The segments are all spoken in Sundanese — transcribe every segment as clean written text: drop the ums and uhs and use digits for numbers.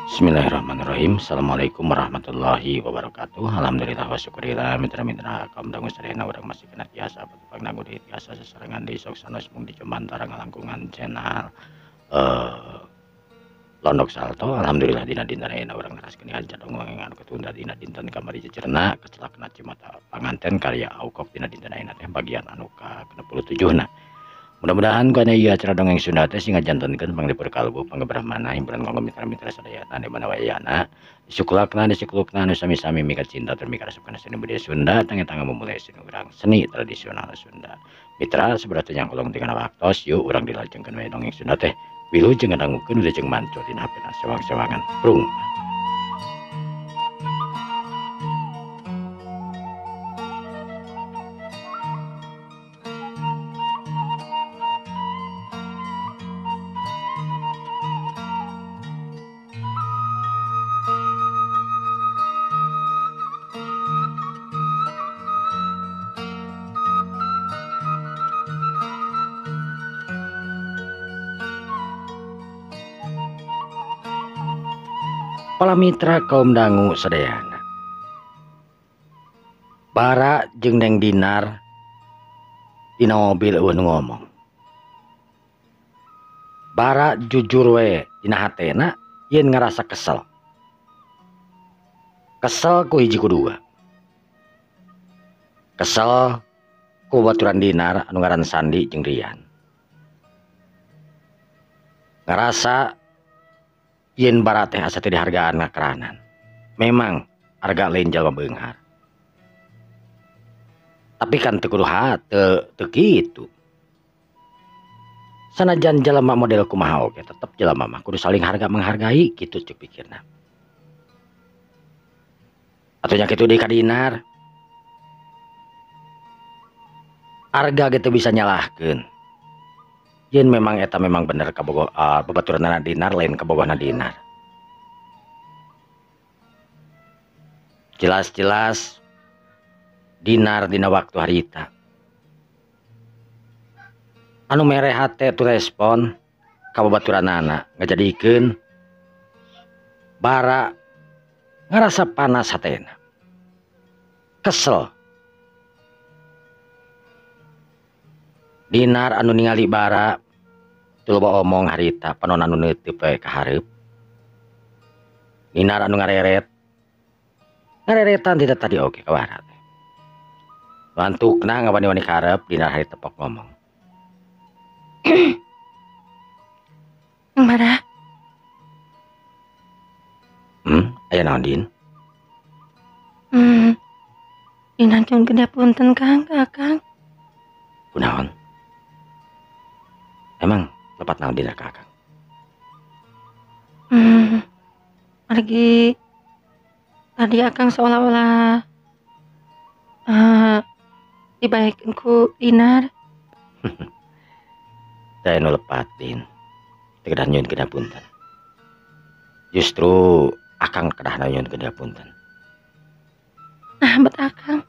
Bismillahirrahmanirrahim. Assalamualaikum warahmatullahi wabarakatuh. Alhamdulillah wa syukurillah mitra-mitra kaum dangu sadayana urang masih kena tiasa patupang dangu di tiasa sesarengan di sok sanos mung di Jomantara ngalangkungan channel Londok Salto. Alhamdulillah dina dinten ayeuna urang neraskeun aja dongeng anu ketunda dina dinten kamari jejerna kecelakna Cimata Panganten karya Aukok dina dinten ayeuna teh bagian anu ka 67 na. Mudah-mudahan kana ieu acara dongeng Sunda teh sing ngajantenkeun panglipur kalbu panggebrahmana himpunan kanggo mitra-mitra sadayana di mana wae ayana disukulakna disikulukna anu sami-sami mika cinta tur mika resep kana seni budaya Sunda tangga-tangga memulai seni urang seni tradisional Sunda. Mitra seberapa yang kolong tinggal waktos yuk urang dilajengkeun wae dongeng Sunda teh wilujeng ngadangukeun wilujeng manco dina hapena sewang-sewangan prung. Para mitra kaum dangu sadayana Bara jeung Neng Dinar dina mobil eueuh nu ngomong. Bara jujur we dina hatena yen ngarasa kesel. Kesel ku hiji ku dua. Kesel ku baturan Dinar anu ngaran Sandi jeung Rian. Ngarasa yen Bara teh asa teu dihargaan ngakeranan. Memang harga lain jalma beunghar. Tapi kan teu kudu teu kitu. Sanajan jalma model kumaha oge tetep jalma mah kudu saling harga menghargai kitu ceuk pikirna. Atuh nya kitu deui ka Dinar. Harga ge teu bisa nyalahkeun. Yen memang eta memang bener kabogoh babaturanna Dinar lain kabogohna Dinar. Jelas-jelas Dinar dina waktu harita. Anu mere hate tu respon ka babaturanana ngajadikeun Bara ngarasa panas hatena. Kesel. Dinar anu ningali Bara teu loba omong harita panon anu neuteub we ka hareup. Dinar anu ngareret. Ngareretan tidak tadi oge ka Bara teh. Lantukna ngawani-wani ka hareup Dinar harita tepok ngomong. Bara. Aya naon Din? Dinar nyuhun punten Kang, ka Akang. Kunaon? Emang lepat naon Dinar ka Akang? Margi tadi Akang seolah-olah dibaekeun ku Dinar. Teu anu lepat Din. Teu kedah nyuhun punten. Justru Akang kedah nyuhun punten. Nah, bet Akang.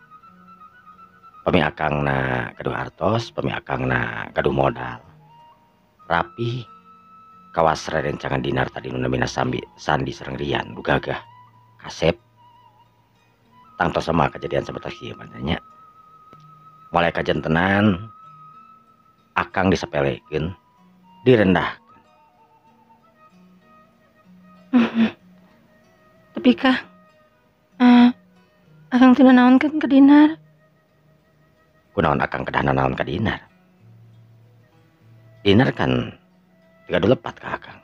Pami Akangna gaduh artos, pami Akangna gaduh modal. Rapi kawas rerencangan Dinar tadi nu namina Sandi sareng Rian nu gagah kasep. Tangtos sama kejadian sapertos ieu mah nya. Mulai kajentenan Akang disepelekeun, direndahkeun. Tapi kah Akang teu nanaonkeun ka Dinar. Kunaon Akang kedah nanaon ka Dinar? Dinar kan teu gaduh lepat ka Akang.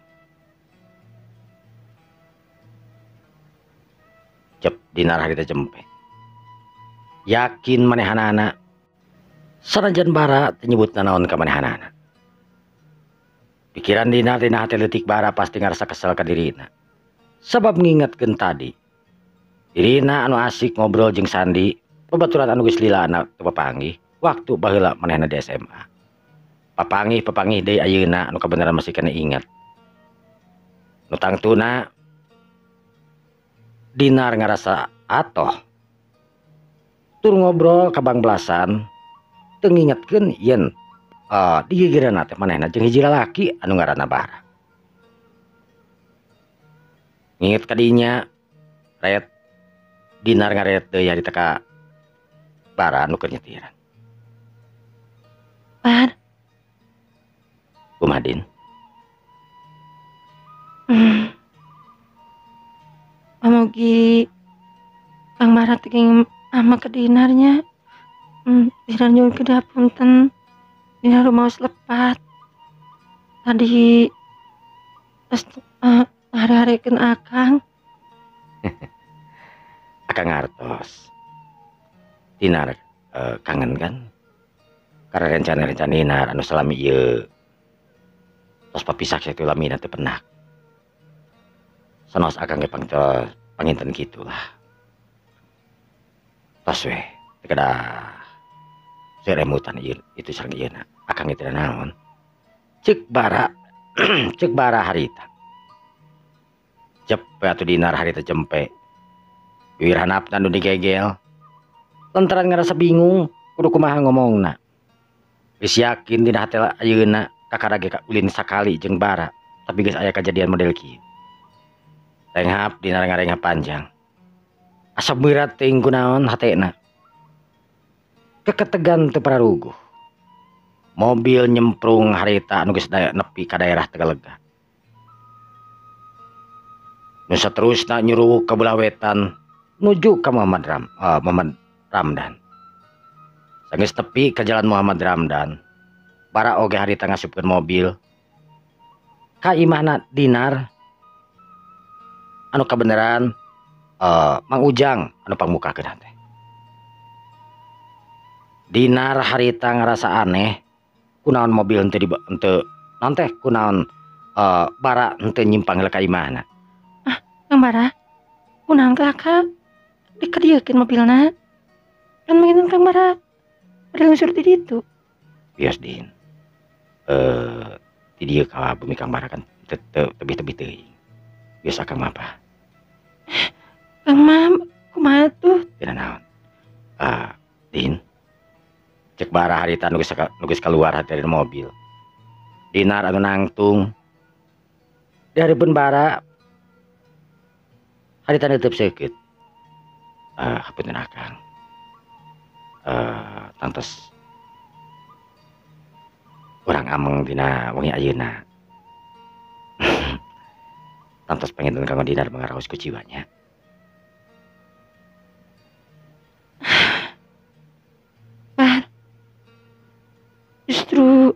Cep Dinar harita jempe. Yakin manehanana sanajan Bara teu nyebut nanaon ka manehanana. Pikiran Dinar dina hate leutik Bara pasti ngarasa kesel ka dirina. Sabab ngingetkeun tadi dirina anu asik ngobrol jeung Sandi, babaturan anu geus lila anak teu papanggih waktu baheula manehna di SMA. Papanggih-papanggih deui ayeuna anu kabeneran masih kena inget. Nu tangtuna Dinar ngarasa atoh. Tur ngobrol ka bangbelasan teu ngingetkeun yen digigireunna teh manehna jeung hiji lalaki anu ngaranna Bara. Nginget kadinya rayat Dinar ngareret deui harita ka Bara nu keur nyetiran. Bar. Kumaha Din? Pamugi Kang Bara teh ama ke Dinarnya. Dinar nyuwun kedapunten. Dinar rumaos lepat. Tadi terus hari-harikeun akang. Akang ngartos. Dinar kangen kan? Karena rencana-rencana Dinar anu salami ieu tos papisak sakitu lamina teu penak. Sanaos akang ge panginten kitu lah. Tos we teu kedah seremutan ieu itu sareng ieu na. Akang ge teu naon. Ceuk Bara ceuk Bara harita. Cepe atuh Dinar harita cempe. Bibir handapna nu digegel. Lantaran ngarasa bingung kudu kumaha ngomongna. Geus yakin dina hate ayeuna kakara ge ulin sakali jeung Bara, tapi geus aya kajadian model kieu. Renghap Dinar ngarenghap panjang. Asa berat teuing kunaon hatena. Keketegan teu pararuguh. Mobil nyemprung harita anu geus nepi ka daerah Tegalega. Nu saterusna nyuruwuk ka belah wetan nuju ka Muhammad Ramdan. Sanggeus tepi ka jalan Muhammad Ramdan, Bara oge harita ngasupkeun mobil ka imahna Dinar anu kabeneran Mang Ujang anu pangmukakeun teh. Dinar harita ngarasa aneh kunaon mobil henteu di henteu naon teh kunaon Bara henteu nyimpang heula ka imahna. Ah, Kang Bara, kunaon teh akang dikadieukeun mobilna? Kan mungkin Kang Bara bade ngusur di ditu. Bios Din. Di dieu ka bumi Kang Bara kan teu tebih-tebih teuing. Bios akang mah apa? Kang mah kumaha tuh? Teu naon. Din. Cek Bara harita nu geus kaluar dari mobil. Dinar anu nangtung. Di hareupeun Bara harita neuteub seukeut. Hapunten akang. Tangtos urang ameng dina wengi ayeuna. Tangtos panginten kanggo Dinar mangaraos ku jiwanya. Bar. Justru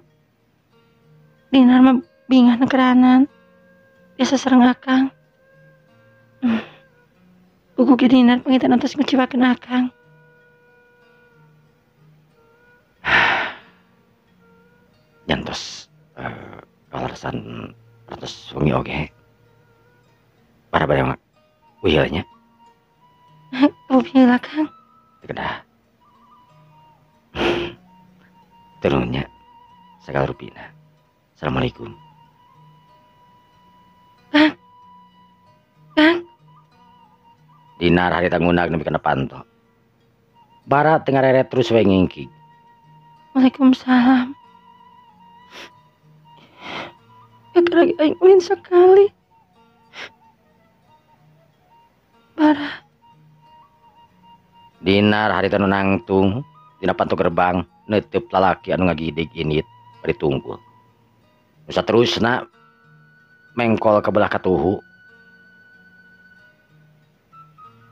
Dinar mah bingah negeranan. Biasa sareng akang. Buku ge Dinar panginten atos ngeciwakeun akang. Nyantos kaleresan ratus wengi oge. Bara bade uih nya. Uih lah Kang. Teu kedah. Turun nya sagala rupina. Assalamualaikum. Kang. Kang. Dinar harita ngunag nepi kana panto. Bara teu ngareret terus we ngingkig. Waalaikumsalam. Lagi aing ulin sekali. Bara. Dinar harita nu nangtung dina panto gerbang neuteub lalaki anu ngagidig init bari tunggul. Nu saterusna mengkol ka belah katuhu.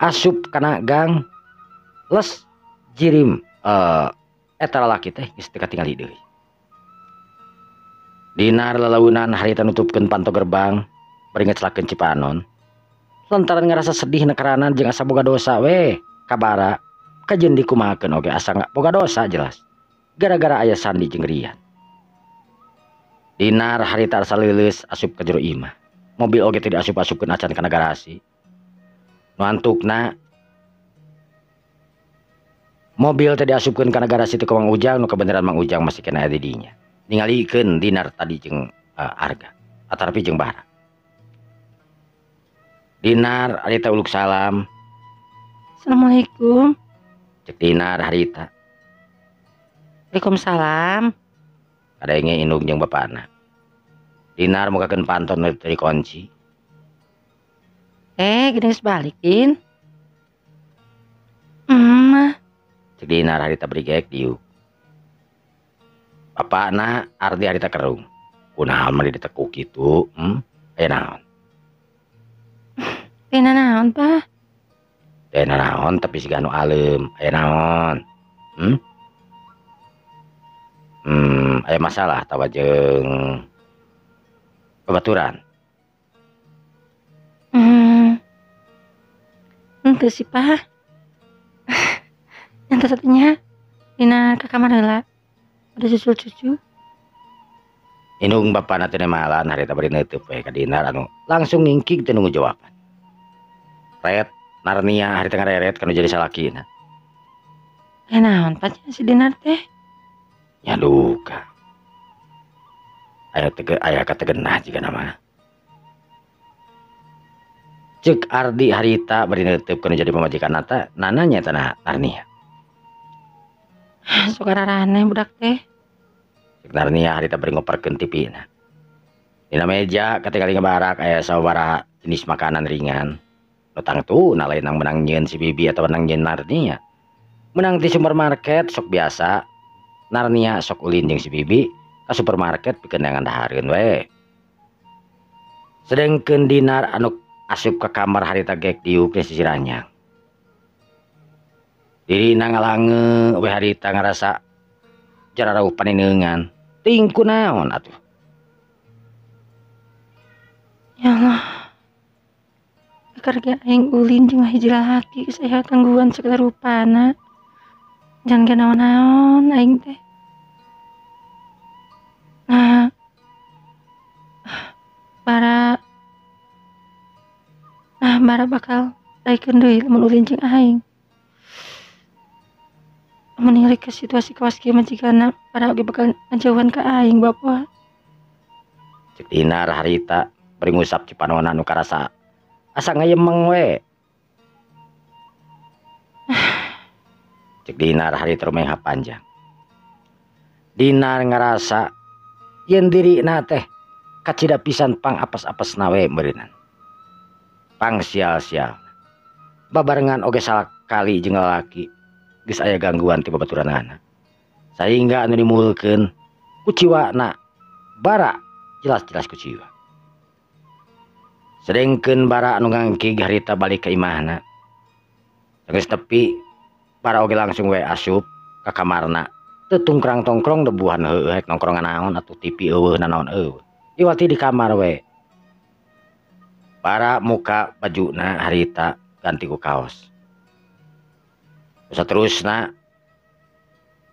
Asup kana gang les jirim eta lalaki teh geus teu katingali deui. Dinar lalaunan harita nutupkeun panto gerbang bari ngecelakeun Cipanon. Lantaran ngarasa sedih nekeranan jeung asa boga dosa we ka Bara kajeun dikumahakeun oge asa boga dosa jelas. Gara-gara aya Sandi jeung Rian. Dinar harita asa leuleus asup ka jero imah. Mobil oge teu diasup-asupkeun acan kana garasi. Nu antukna mobil teh diasupkeun kana garasi teh ku Mang Ujang nu kabeneran Mang Ujang masih kena aya di dinya. Ningalikeun Dinar tadi jeung Arga atarapi jeung Bara. Dinar harita uluk salam. Assalamualaikum. Cek Dinar harita. Waalaikumsalam. Kadenge indung jeung bapana. Dinar mukakeun panto nu teu dikunci. Teh gini geus balik Din. Mah. Cek Dinar harita beri geek diuk. Bapakna Ardi harita kerung. Kunaon mah ditekuk kitu, Aya naon? Teh naon, Pak? Teh naon tapi siga anu aleum. Aya naon? Aya masalah atawa jeung babaturan? Henteu sih, Pak. Yang satunya dina ka kamar heula. Udah susul cucu. Indung bapana teh nemalan harita bari neuteub we ka Dinar anu langsung ngingkig teu nunggu jawaban. Ret Narnia harita ngareret kanu jadi salakina. Eh naon Pak si Dinar teh? Nya duka. Aya tege aya kategenah jigana mah. Cek Ardi harita bari neuteub kanu jadi pamajikan ta nana nya tanah Narnia. Sok araraneh budak teh. Cek Narnia harita bari ngoperkeun TV-na. Dina meja katingali ngabarak aya sababaraha jenis makanan ringan. Nu tangtuna lain nang menang nyieun si Bibi atawa menang nyieun Narnia. Menang di supermarket sok biasa. Narnia sok ulin jeung si Bibi ka supermarket pikeun neangan dahareun we. Sedengkeun Dinar anu asup ka kamar harita gek diuk di sisi ranjang. Dirina ngalange we harita ngarasa jararauh panineungan. Ting kunaon atuh? Ya Allah. Keur ge aing ulin jeung hiji lalaki geus aya gangguan segala rupana. Jangan ge naon-naon aing teh. Nah, bara bakal daekeun deui lamun ulin jeung aing. Lamun ningali ke situasi kawas kieu mah jigana bara oge bakal ngajauhan ka aing bapa. Cek Dinar harita bari ngusap cipanona nu karasa asa ngayemeng we. Cek Dinar harita rumengha panjang. Dinar ngarasa yen dirina teh kacida pisan pang apes-apesna we meureunan. Pang sial-sial. Babarengan oge salakali jeung lalaki geus aya gangguan ti babaturanana. Sahingga anu dimulkeun kuciwana bara jelas-jelas kuciwa. Sedengkeun bara anu ngangkig harita balik ka imahna. Geus tepi bara oge langsung we asup ka kamarna. Teu tungkrang-tongkrong debuhan heueuh rek nongkrongan naon atuh TV eueuh nanaon eueuh. Iwati di kamar we. Bara muka bajuna harita ganti ku kaos. Saterusna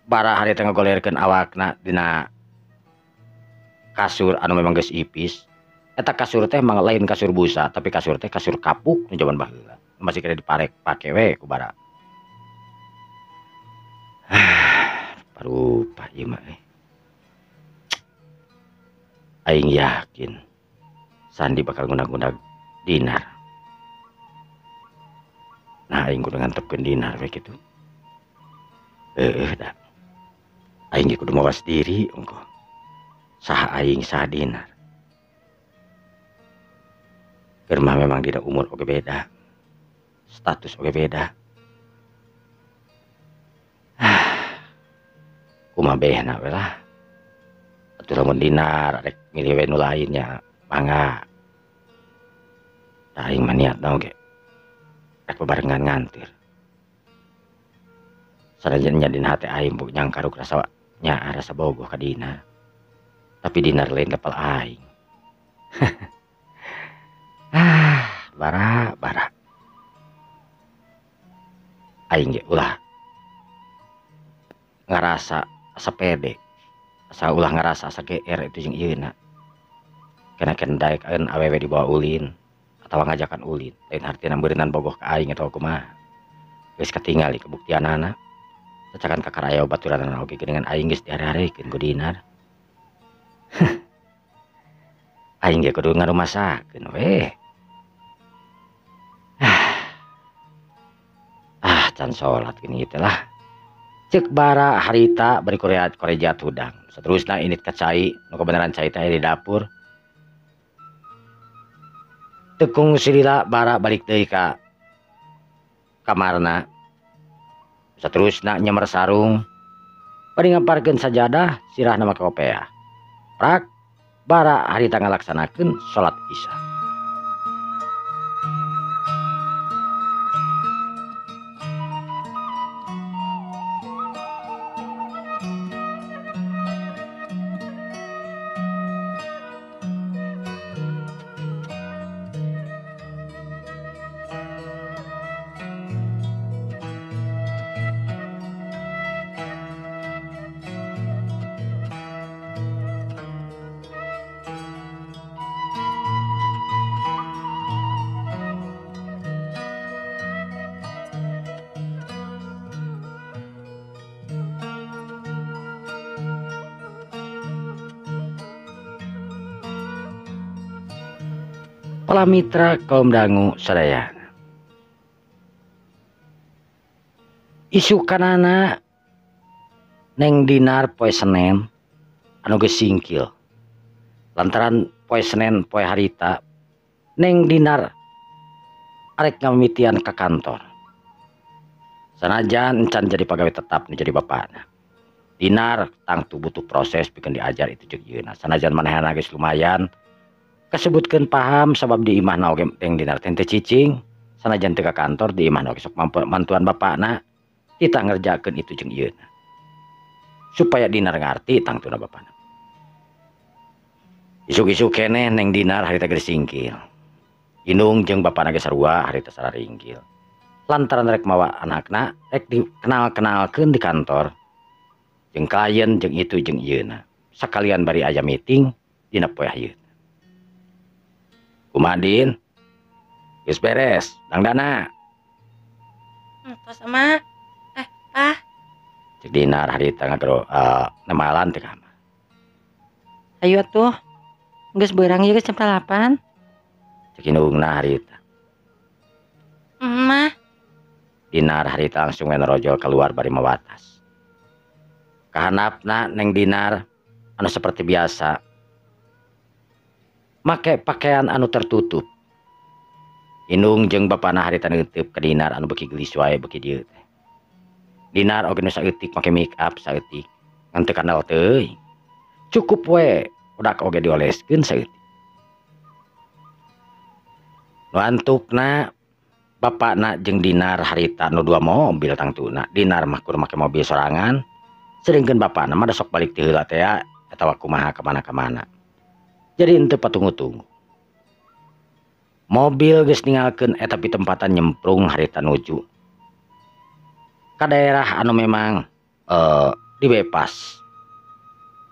bara harita ngagolerkeun awakna dina kasur anu memang geus ipis. Eta kasur teh mah lain kasur busa, tapi kasur teh kasur kapuk nu jaman baheula. Masih kena diparek pake we ku bara. Parupa ieu mah. Aing yakin Sandi bakal ngundag-ngundag Dinar. Nah aing kudu ngantepkeun Dinar we kitu. Da. Aing ge kudu mawas diri ongkoh. Saha aing saha Dinar. Keur mah memang dina umur oge beda. Status oge beda. Kumaha behna we lah. Atuh lamun Dinar rek milih we nu lain nya mangga. Da aing mah niatna oge rek bebarengan ngantir. Sanajan nya dina hate aing buk nyangkaruk rasa nya rasa bogoh ka Dinar. Tapi Dinar lain level aing. Bara bara. Aing ge ulah ngarasa asa pede. Asa ulah ngarasa asa GR itu jeung ieuna. Kena-kena daekeun awewe dibawa ulin atawa ngajakan ulin. Lain hartina beureunan bogoh ka aing atawa kumaha. Geus katingali kabuktianana. Cacakan ka karaya baturanana oge geuningan aing geus diare-arekeun ku Dinar. Aing ge kudu ngarumasakeun we. Can salat gini teh lah. Cek bara harita bari korejat hudang. Saterusna init ka cai, nu kabeneran cai teh di dapur. Tekung silila Bara balik deui ka kamarna. Saterusna nyemer sarung bari ngamparkeun sajadah sirahna make kopeah. Prak Bara harita ngalaksanakeun salat Isya. Para mitra kaum dangu sadayana. Isukanana Neng Dinar poe Senen anu geus singkil. Lantaran poe Senen poe harita Neng Dinar arek ngamimitian ka kantor. Sanajan encan jadi pagawe tetap nu jadi bapana. Dinar tangtu butuh proses pikeun diajar itu jeung ieuna. Sanajan manehna geus lumayan kasebutkeun paham sabab di imahna oge Neng Dinar teh teu cicing, sanajan teu ka kantor di imahna oge sok mantuan bapakna kita ngerjakeun itu jeung ieuna. Supaya Dinar ngarti tangtuna bapakna. Isuk-isuk keneh Neng Dinar harita geus singkil. Indung jeung bapakna geus sarua harita sararinggil. Lantaran rek mawa anakna rek dikenal-kenalkeun di kantor jeung klien jeung itu jeung ieuna. Sakalian bari aya meeting dina poe ayeuna. Kumaha Din? Geus beres, dangdana. Tos ama. Ah. Cek Dinar harita ngagero nemalan teh kamar. Ayo atuh. Geus beurang ieu geus jam 8. Cek indungna harita. Mah. Dinar harita langsung we nerojol keluar bari mawa tas. Kahanapna Neng Dinar anu seperti biasa make pakaian anu tertutup. Indung jeung bapana harita neunteup ka Dinar anu beuki geulis wae beuki dieu teh. Dinar oge nu saeutik make make up saeutik ngan teu kandel teuing. Cukup we udak oge dioleskeun saeutik. Nu antukna bapakna jeung Dinar harita nu dua mobil tangtuna. Dinar mah kudu make mobil sorangan, sedengkeun bapakna mah da sok balik ti heula teh atawa kumaha ka mana-kamana. Jadi henteu patunggu-tunggu. Mobil geus ninggalkeun eta pitempatan nyemprung harita nuju ka daerah anu memang dibebas.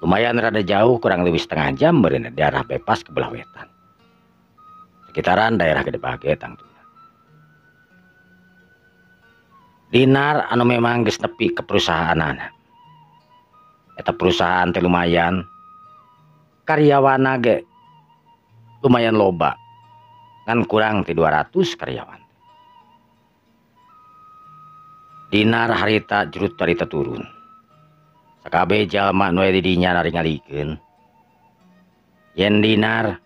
Lumayan rada jauh kurang lebih setengah jam meureun daerah bebas ke belah wetan. Sekitaran daerah Gede Bage tangtuna. Dinar anu memang geus nepi ke perusahaanana. Eta perusahaan teh lumayan karyawana ge lumayan loba, ngan kurang ti 200 karyawan. Dinar harita jurut harita turun. Sakabeh jalma nu aya di dinya naringalikeun. Yen Dinar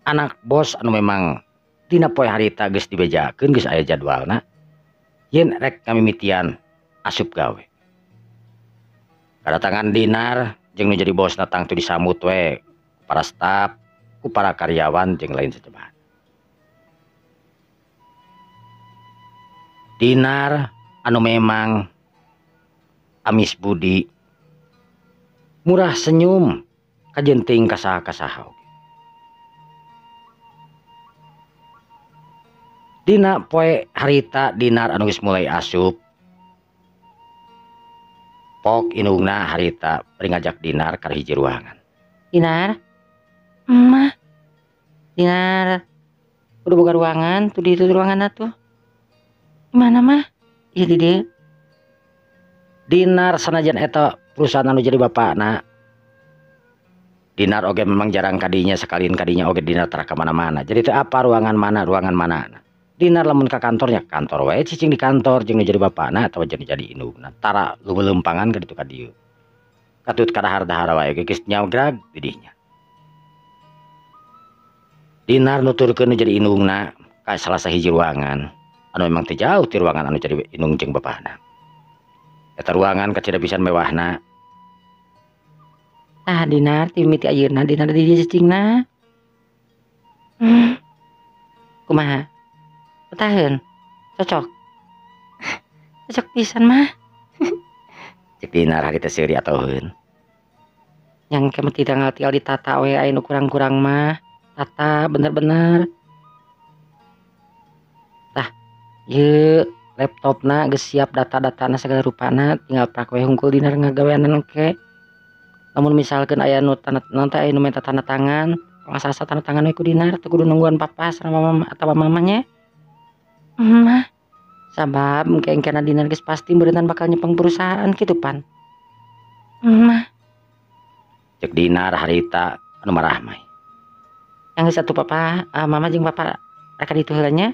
anak bos anu memang dina poe harita geus dibejakeun geus aya jadwalna yen rek ngamimitian asup gawe. Kadatangan Dinar jeung nu jadi bosna tangtu disambut we para staf, ku para karyawan jeung lain sejebana. Dinar anu memang amis budi, murah senyum, kajenting kasaha-kasaha oge. Dina poe harita Dinar anu geus mulai asup, pok indungna harita bari ngajak Dinar ka hiji ruangan. Dinar, mah, Dinar, udah boga ruangan, tuh di itu ruangan atuh. Gimana mah? Iya di dieu. Dinar sanajan eta perusahaan anu jadi bapakna. Dinar oge memang jarang kadinya, sekalian kadinya oge Dinar tara ka mana-mana. Jadi teu apa ruangan mana, ruangan mana. Dinar lamun ka kantornya kantor wae cicing di kantor jeung nu jadi bapakna atawa jeung jadi indungna. Tara lumelempangan ka ditu ka dieu. Katut kadahar-dahar wae geus nyagrag di dinya. Dinar nuturkeun nu jadi indungna ka salah sahiji ruangan anu memang teu jauh ti ruangan anu jadi indung jeung bapana. Eta ruangan kacida pisan mewahna. Tah Dinar ti mimiti ayeuna Dinar di dieu cicingna. Kumaha? Betaheun? Cocok? Cocok pisan mah. Cek Dinar harita seuri atoheun. Yang ke mah tinggal ditata we aya nu kurang-kurang mah. Tata bener-bener. Tah, ieu laptopna geus siap data-datana segala rupana tinggal prak we hungkul Dinar ngagaweanan engke. Lamun misalkeun aya nu tanda naon teh aya nu minta tanda tangan, ngasasa tanda tangan we ku Dinar teu kudu nungguan papa sareng mama atawa mamanya. Mah, sabab engke-engkena Dinar geus pasti meureunnan bakal nyepeng perusahaan kitu pan. Mah. Cek Dinar harita anu marahmai. Yang satu papa, mama jeung papa rek ditu heula nya.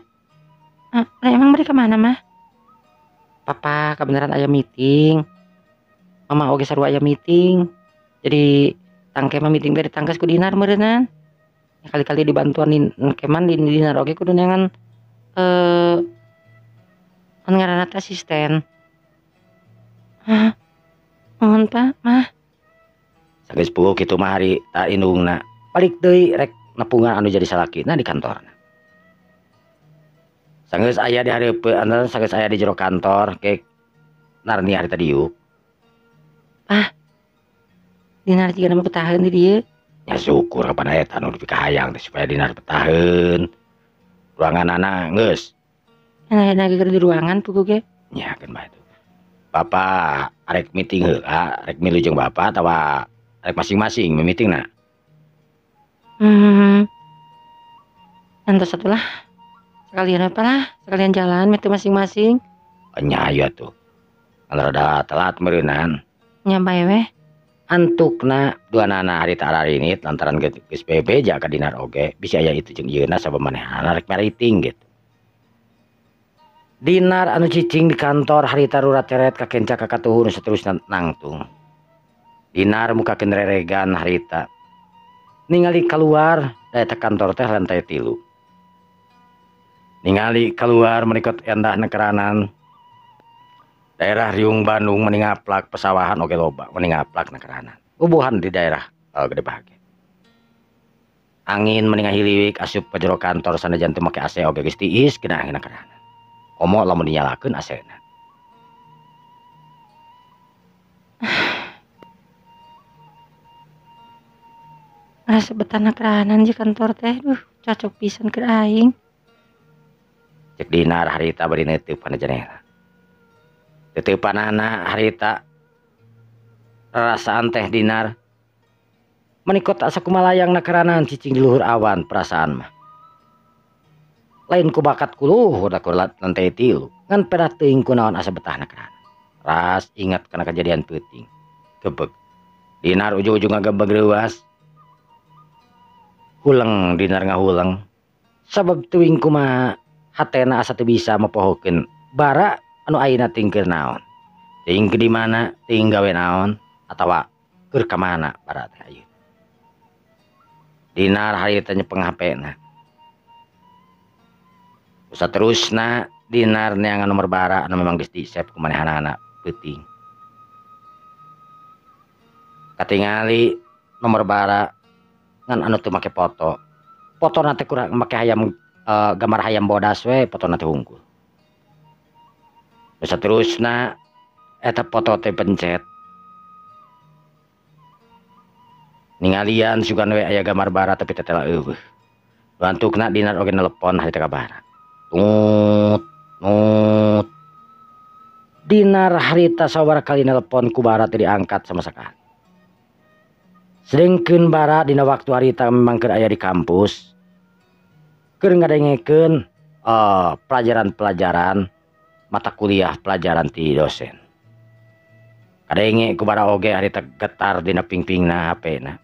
Emang mereka mana mah? Papa kebenaran aya meeting. Mama oge sarua aya meeting. Jadi tangke mah meeting teh ditangkes ku Dinar meureunnan. Ya, kali-kali dibantuan engke mah di Dinar oge kudu neangan anu ngaranna teh asisten. Hah? Mohon Pak, mah. Sageus puguh kitu mah hari ta indungna. Balik deui rek nepungan anu jadi salakina di kantorna. Sanggeus aya di hareupeun, sanggeus aya di jero kantor ke Narni harita diuk. Ah. Dinar jiga mah betaheun di dieu. Ya syukur kapan aya anu dipikahayang teh supaya Dinar betaheun. Ruanganana geus. Aya keur di ruangan puguh ge. Nya keun bae tuh. Bapak arek meeting heula, arek milu jeung bapak atawa arek masing-masing meetingna. Entos atulah. Sekalian apalah, sekalian jalan metu masing-masing. Nya aya tuh. Kan rada telat meureunan. Nya bae weh. Antukna duanana harita ararinit lantaran geus bebeja ka Dinar oge bisi aya itu jeung ieuna sabab manehna rek meeting gitu. Dinar anu cicing di kantor harita rurat ceret ka kenca ka katuhur saterusna nangtung. Dinar mukakeun reregan harita. Ningali keluar da eta kantor teh lantai 3. Ningali keluar menikot endah nekeranan. Daerah Riung Bandung meni ngaplak pesawahan oge loba meni ngaplak nekeranan. Bubuhan di daerah Gede Bage. Angin meni ngahiliwik asup ka jero kantor sanajan teu make AC oge geus tiis kena angin nekeranan. Komo lamun dinyalakeun AC-na. Rasa betah nekeranan di kantor teh, duh cocok pisan keur aing. Cek Dinar harita bari neuteub kana jenela. Teteupanana harita rarasaan teh Dinar menikot asa kumalayang nakeranan cicing di luhur awan perasaan mah. Lain ku bakat ku luhur da ku lantai 3 ngan pedah teuing kunaon asa betah nakeranan. Ras ingat kana kejadian peuting. Gebeg. Dinar ujung-ujung ngagebeg reuas. Huleng Dinar ngahuleng. Sabab teuing kumaha hatena asa teu bisa mapohokeun bara anu ayeuna tingkeur naon. Teuing di mana, teuing gawe naon atawa keur ka mana bara teh ayeuna. Dinar harita nyepeng HP-na. Saterusna Dinar neangan nomor bara anu memang geus di-save ku manehanana peuting. Katingali nomor bara ngan anu teu make foto. Fotona teh kurang make hayam gambar hayam bodas we fotona teh hungkul. Saterusna eta foto teh pencet. Ningalian sugan we aya gambar bara tapi tetela eueuh. Bantukna Dinar oge nelepon harita ka bara. Tut nut. Dinar harita sabaraha kali nelepon ku bara teu diangkat sama sekali. Sedengkeun bara dina waktu harita memang keur aya di kampus. Keur ngadengekeun pelajaran-pelajaran mata kuliah pelajaran ti dosen. Kadenge ku bara oge harita getar dina pingpingna HP-na.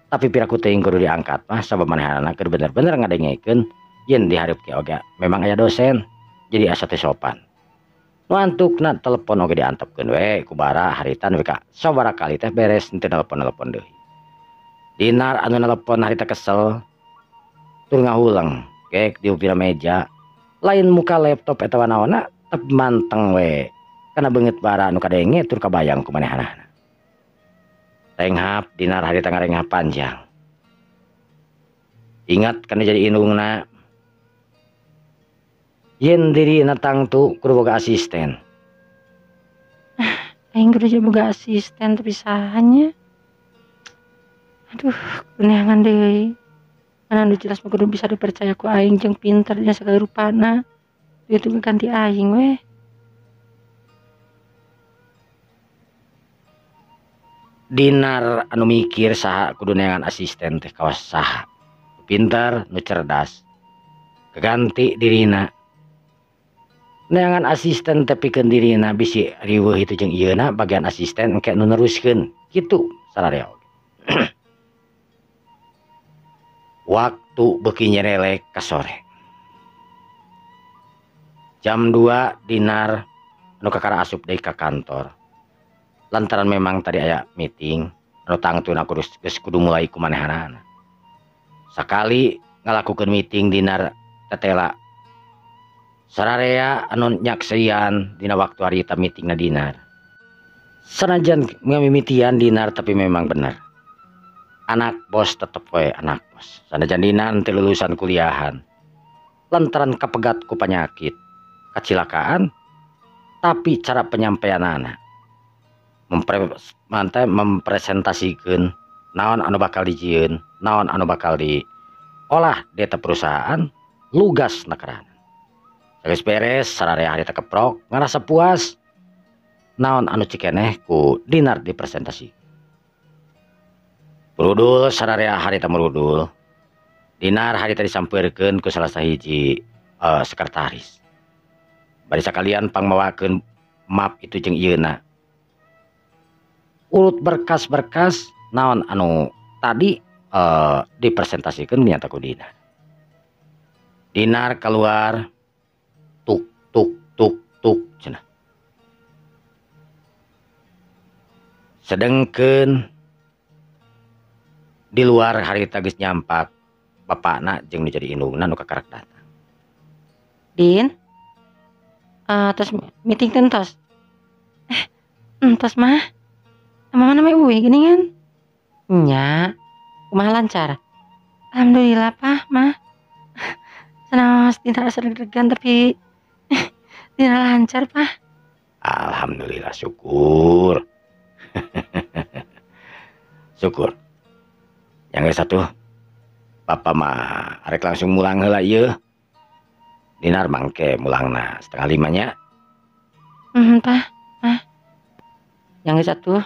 Tapi piraku teuing kudu diangkat mah sabab manehanana keur bener-bener ngadengekeun yen dihareup ke oge memang aya dosen. Jadi asa teu sopan. Nu antukna telepon oge diantepkeun we ku bara harita nu ka sabaraha kali teh beres henteu nelpon-nelpon deui. Dinar anu nelpon harita kesel. Tur ngahuleng gek di upira meja lain muka laptop eta wanaona tapi manteng we kana beungeut bara anu kadenge tur kabayang ku manehanana. Renghap Dinar harita ngarenghap panjang. Ingat kana jadi indungna. Yen dirina tangtu kudu boga asisten. Aing kudu jadi boga asisten tapi sahanya. Aduh, kudu neangan deui. Mana nu jelas mah kudu bisa dipercaya ku aing jeung pinter dina sagala rupana. Itu ganti aing weh. Dinar anu mikir saha kudu neangan asisten teh kawas saha. Pinter nu cerdas. Keganti dirina. Neangan asisten teh pikeun dirina bisi riweuh itu jeung ieuna bagian asisten engke nu neruskeun. Kitu sararea. Waktu beuki nyerelek ka sore. Jam 2 Dinar anu kakara asup deui ka kantor. Lantaran memang tadi aya meeting anu tangtuna kudu geus kudu mulai ku manehanana. Sakali ngalakukeun meeting Dinar tetela. Sararea anu nyaksian dina waktu harita meetingna Dinar. Sanajan ngamimitian Dinar tapi memang bener. Anak bos tetep we anak bos. Sanajan Dinar teu lulusan kuliahan. Lantaran kapegat ku panyakit, kacilakaan, tapi cara penyampaianana mempresentasikan naon anu bakal dijieun, naon anu bakal diolah di eta perusahaan lugas nakerana. Geus beres sararea harita keprok ngarasa puas naon anu cikeneh ku Dinar dipresentasi. Merudul sararea harita merudul. Dinar harita disampeurkeun ku salah sahiji sekretaris. Bari sakalian pangmawakeun map itu jeung ieuna. Urut berkas-berkas naon anu tadi dipresentasikan nyata ku Dinar. Dinar keluar tuk tuk tuk tuk cenah. Sedengkeun di luar harita geus nyampak bapakna jeung nu jadi indungna nu kakarak datang. Din, tos meeting tentos. Entos mah. Mama namanya uwe gini kan? Nya, kumaha lancar. Alhamdulillah pah mah. Senang Dina rasa deg-degan tapi Dina lancar pah. Alhamdulillah syukur. Syukur. Yang satu, papa mah arek langsung mulang heula ieu. Dinar mangke mulangna 4:30 nya. Pah, mah. Yang satu,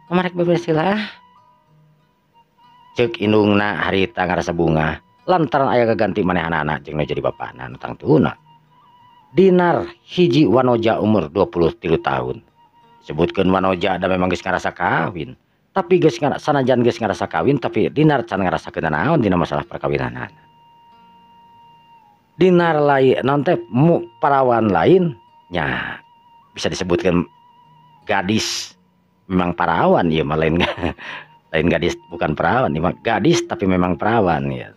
mama rek beberes heula. Ceuk indungna harita ngarasa bunga lantaran aya gaganti manehanana jeung nu jadi bapana nu tangtuna. Dinar hiji wanoja umur 23 tahun. Sebutkeun wanoja da memang geus ngarasa kawin. Tapi geus sanajan geus ngarasa kawin tapi Dinar can ngarasakeun naon dina masalah perkawinanana. Dinar lain naon teh parawan lain nya bisa disebutkan gadis memang parawan ieu mah lain lain gadis bukan perawan ieu mah gadis tapi memang perawan ya.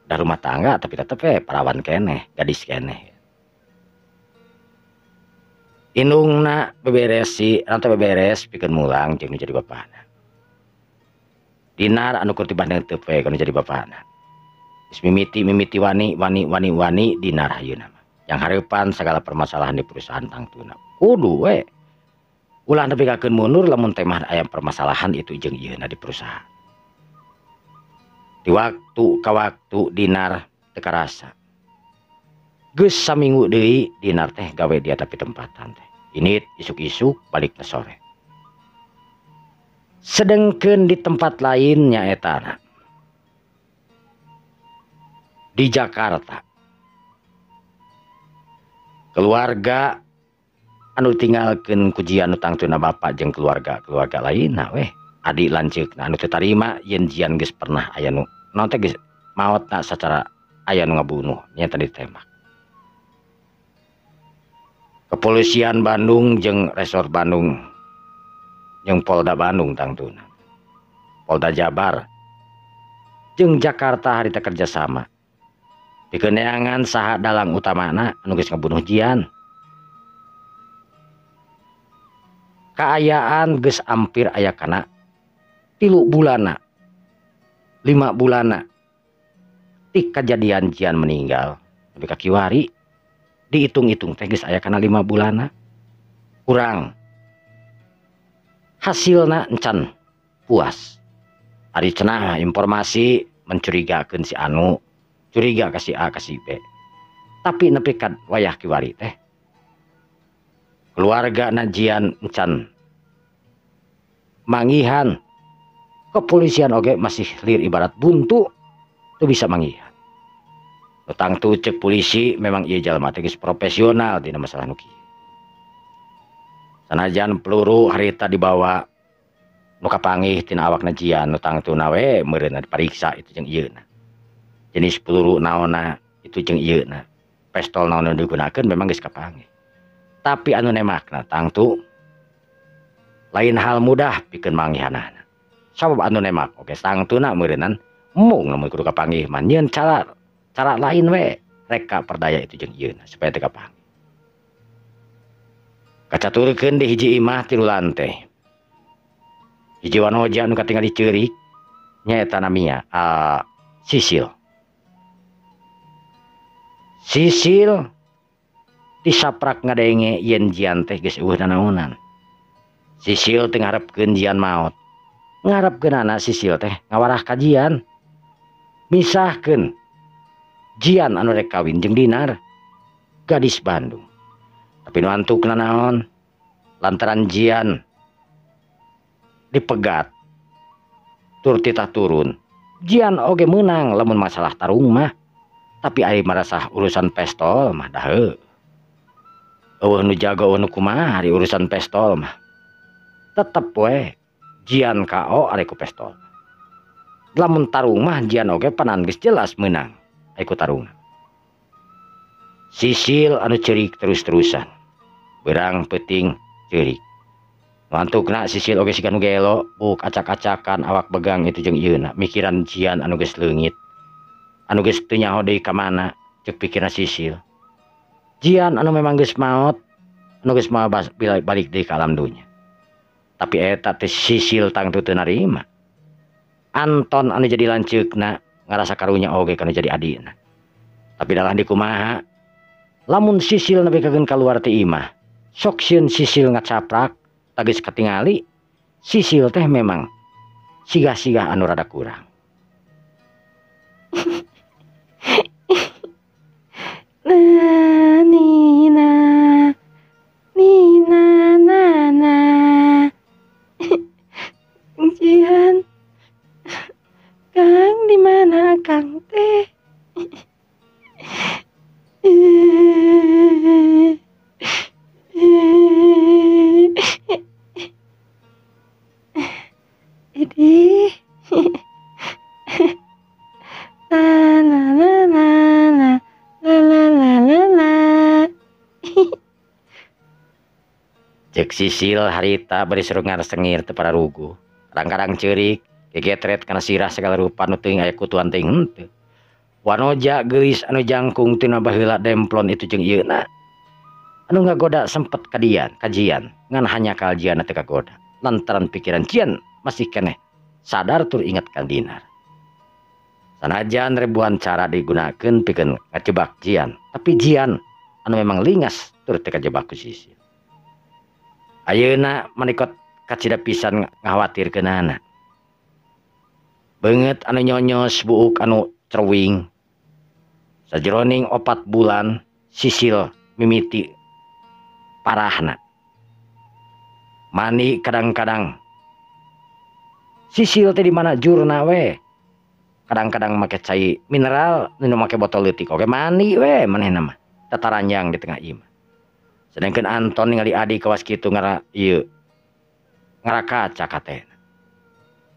Udah rumah tangga tapi tetep perawan keneh, gadis keneh. Indungna beberes si nanti beberes pikeun mulang jeung nu jadi bapana. Dinar anu keur tibah teu we kana jadi bapana. Geus mimiti wani wani wani wani Dinar ayeuna mah. Yang hareupan segala permasalahan di perusahaan tangtuna. Kudu we. Ulah nepikakeun mundur lamun teh mah aya permasalahan itu jeung ieuna di perusahaan. Di waktu ka waktu Dinar teu karasa. Geus saminggu deui Dinar teh gawe dia tapi tempatan teh. Ini isuk-isuk balik ke sore. Sedengkeun di tempat lain nyaetana di Jakarta. Keluarga anu tinggalkeun kujian nu tangtuna bapak jeung keluarga-keluarga lainna weh. Adi lanceukna anu teu tarima yen jian geus pernah aya nu naon teh geus maotna sacara aya nu ngabunuh nya tadi ditembak. Kepolisian Bandung jeung Resort Bandung jeung Polda Bandung tangtuna. Polda Jabar jeung Jakarta harita kerjasama. Pikeun neangan saha dalang utamana anu geus ngabunuh Jian. Kaayaan geus ampir aya kana 3 bulana, 5 bulana ti kajadian Jian meninggal nepi ka kiwari dihitung-hitung teh geus aya kana 5 bulana kurang. Hasilna encan puas. Ari cenah informasi mencurigakeun si anu, curiga ka si A ka si B. Tapi nepi ka wayah kiwari teh keluarga na Jian encan manggihan. Kepolisian oge masih lir ibarat buntu teu bisa manggihan. Nu tangtu cek polisi memang ieu jalma teh geus profesional dina masalah nu kieu. Sanajan peluru harita dibawa nu kapanggih tina awakna Jian nu tangtuna we meureunna dipariksa itu jeung ieuna. Jenis peluru naonna itu jeung ieuna. Pistol naon nu digunakeun memang geus kapanggih. Tapi anu nemakna tangtu lain hal mudah pikeun manggihanana. Sabab anu nemak oge tangtuna meureunnan mung lamun kudu kapanggih mah nyieun cara lain we reka perdaya itu jeung ieuna supaya teu kapanggih. Kacaturkeun di hiji imah 3 lantai. Hiji wanoja anu katingali ceurik nyaeta namia Sisil. Sisil disaprak ngadenge yen Jian teh geus eueuh nanaonan. Sisil teh ngarepkeun Jian maot. Ngarepkeunana Sisil teh ngawarah ka Jian. Misahkeun Jian anu rek kawin jeung Dinar, gadis Bandung. Tapi nu antukna naon? Lantaran Jian dipegat tur titah turun. Jian oge meunang lamun masalah tarung mah. Tapi ari marasah urusan pestol mah daheuh. Eueuh nu jago eueuh nu kumaha ari urusan pestol mah. Tetep we Jian KO ari ku pestol. Lamun tarung mah Jian oge panan geus jelas meunang ari ku tarung. Sisil anu ceurik terus-terusan. Berang peuting ceurik. Mantukna Sisil oge siga nu gelo, buk acak-acakan awak begang itu jeung ieuna, mikiran Jian anu geus leungit. Anu geus teu nyaho deui ka mana cek pikirna Sisil. Jian anu memang geus maot, anu geus moal balik deui ka alam dunya. Tapi eta teh Sisil tangtu teu narima. Anton anu jadi lanceukna ngarasa karunya oge kana jadi adina. Tapi dalah dikumaha lamun Sisil nepi kageun kaluar ti imah, sok sieun Sisil ngacaprak tagis katingali Sisil teh memang sigah-sigah anu rada kurang. Na nina nina na na Jian, Kang di mana Kang teh? Idih. Na na na na na la la la la la. Cek Sisil harita bari surungar sengir teu pararuguh. Kadang-kadang ceurik, gegetret kana sirah segala rupa nu teuing aya kutuan teuing henteu. Wanoja geulis anu jangkung tina baheula demplon itu jeung ieuna. Anu ngagoda sempet kadian, kajian, ngan hanya kaljian teu kagoda. Lantaran pikiran Jian masih keneh sadar tur ingat ka Dinar. Sanajan ribuan cara digunakeun pikeun ngajebak Jian, tapi Jian anu memang lingas tur teu kajebak ku Sisil. Ayeuna manikot kacida pisan ngakhawatirkeunana. Beungeut anu nyonyos buuk anu cerwing. Sajroning 4 bulan Sisil mimiti parahna. Mani kadang-kadang Sisil teh di mana jurna we. Kadang-kadang make cai mineral, nu make botol leutik oge mani we manehna mah. Tataranjang di tengah imah. Sedangkan Anton ningali adi kawas kitu ngara ieu ngarakaca katena.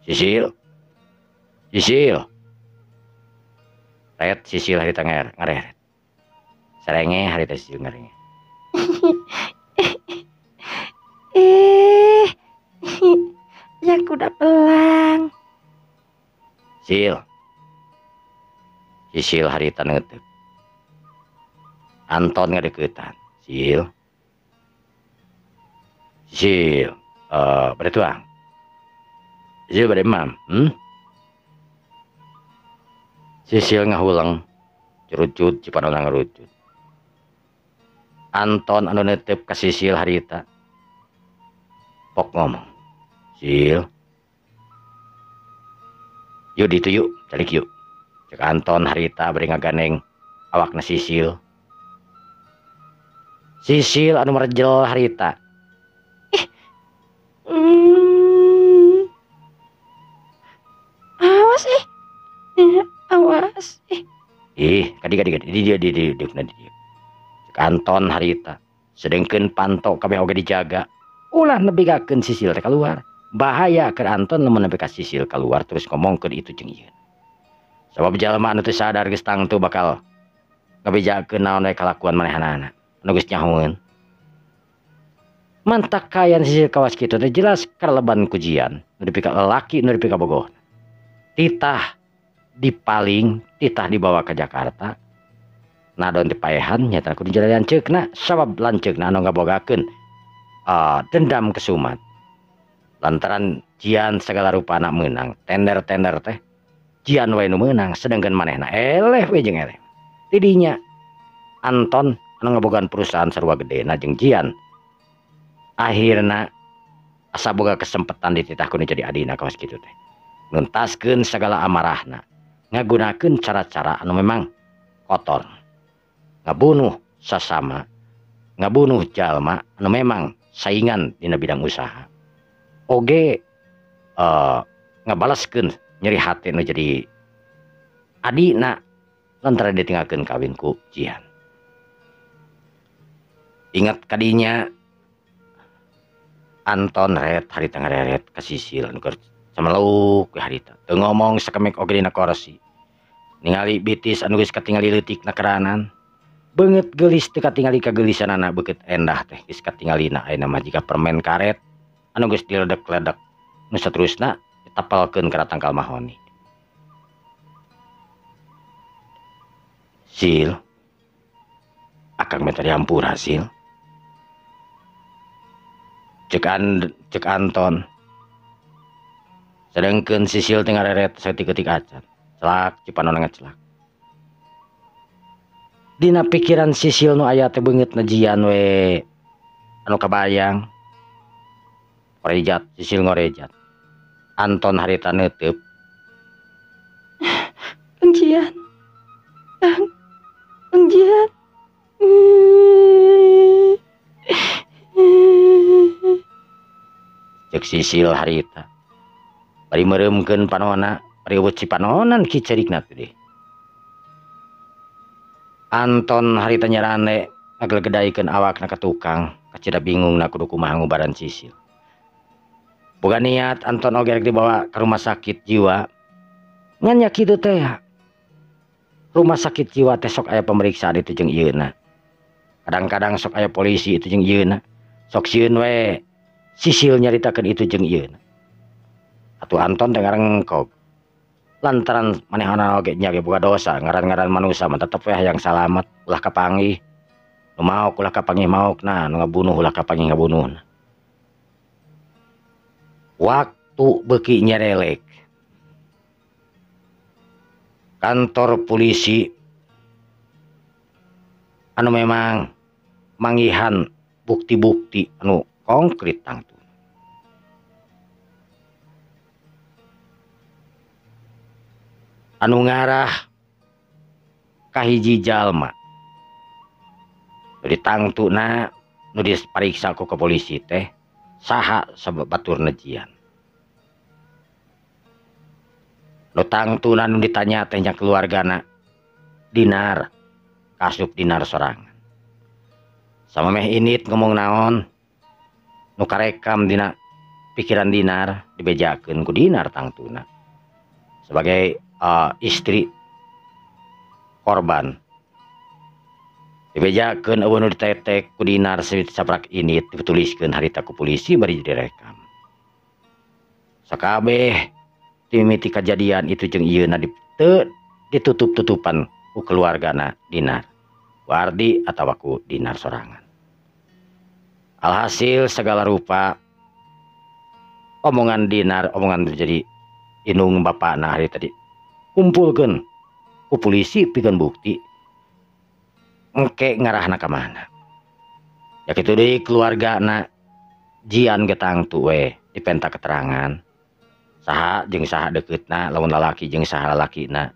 Sisil. Sisil. Ret Sisil harita ngareret. Sarenge harita Sisil ngarenge. Ya kuda belang. Sil. Sisil harita neuteuk. Anton ngadeukeutan. Sil. Sil, bade tuang. Sil bade emam, Sisil ngahuleng, cerucut cipanona ngerucut. Anton anu netep ka Sisil harita. Pok ngomong, Sil, yuk ditu yuk, calik yuk. Cek Anton harita bari ngaganeng awakna Sisil. Sisil anu merejel harita. Awas awas. Ih, kadi kadi kadi di dia di dia di dia. Cek Anton harita. Sedengkeun panto kabeh oge dijaga. Ulah nebigakeun Sisil teh keluar. Bahaya keur Anton lamun nepi ka Sisil keluar terus ngomongkeun itu jeung ieu. Sabab jalma anu teu sadar geus tangtu bakal ngabejakeun naon we kalakuan manehanana. Anu geus nyahoeun. Mantak kayan Sisil kawas kitu teh jelas kareleban kujian. Nu dipika lalaki nu dipika bogoh. Titah dipaling, titah dibawa ke Jakarta. Nadon dipaehan nyata kudu jadi lanceukna sabab lanceukna anu ngabogakeun dendam kesumat. Lantaran jian segala rupana meunang, tender-tender teh jian wae nu meunang sedangkan manehna eleh we jeung eleh. Tidinya Anton anu ngabogaan perusahaan sarua gedena jeung jian. Akhirna asa boga kesempatan dititah kudu jadi adina kawas kitu teh. Nuntaskeun segala amarahna, ngagunakeun cara-cara anu memang kotor. Ngabunuh sasama, ngabunuh jalma anu memang saingan dina bidang usaha. Oge ngabalaskeun nyeri hati nu jadi adina lantaran ditinggalkeun kawin ku Jian. Ingat kadinya Anton ret harita ngareret ka Sisil anu keur sameluk we harita. Teu ngomong sakemek oge dina korsi. Ningali bitis anu geus katingali leutik na keranan. Beungeut geulis teu katingali kageulisanana beukeut endah teh geus katingalina ayeuna mah jiga permen karet anu geus diledek-ledek nu saterusna ditapelkeun kana tangkal mahoni. Sil, akang minta dihampura Sil. Cek Anton. Sedengkeun Sisil teh ngareret saeutik-eutik acan. Celak cipanona ngecelak. Dina pikiran Sisil nu aya teh beungeutna jian we anu kabayang. Ngorejat, Sisil ngorejat. Anton harita neuteub. Kang Jian. Kang Jian. Cek Sisil harita. Bari meureumkeun panona, bari eueuh cipanonan ki cerikna teh. Anton harita nyarane ngagelegedaikeun awakna ka tukang, kacida bingungna kudu kumaha ngubaran Sisil. Boga niat Anton oge rek dibawa ke rumah sakit jiwa. Ngan nya kitu teh. Rumah sakit jiwa teh sok aya pemeriksaan itu jeung ieuna. Kadang-kadang sok aya polisi itu jeung ieuna. Sok sieun we Sisil nyaritakeun itu jeung ieuna. Atuh Anton teh ngarengkog. Lantaran manehna oge nya ge boga dosa, ngaran-ngaran manusa mah tetep we hayang salamet, ulah kapanggih. Nu maok ulah kapanggih maokna, nu ngabunuh ulah kapanggih ngabunuhna. Waktu beuki nyerelek. Kantor polisi anu memang manggihan bukti-bukti anu konkret tangtu. Anu ngarah ka hiji jalma. Nu ditangtuna nu dipariksa ku polisi teh saha sabaturna jian. Nu tangtuna nu ditanya teh nya keluargana Dinar, kasup Dinar sorangan. Samemeh init ngomong naon nu karekam dina pikiran Dinar dibejakeun ku Dinar tangtuna. Sebagai istri korban dibejakeun eueuh nu ditetek ku Dinar saprak init dituliskeun harita ku polisi bari direkam. Sakabeh timiti kajadian itu jeung ieuna teu ditutup-tutupan ku keluargana Dinar. Ku Ardi atawa ku Dinar sorangan. Alhasil segala rupa omongan Dinar, omongan jadi indung bapakna hari tadi kumpulkeun ku polisi pikeun bukti engke ngarahna ka mana. Ya kitu deui keluargana Jian ge tangtu we dipenta keterangan saha jeung saha dekeutna, lamun lalaki jeung saha lalakina,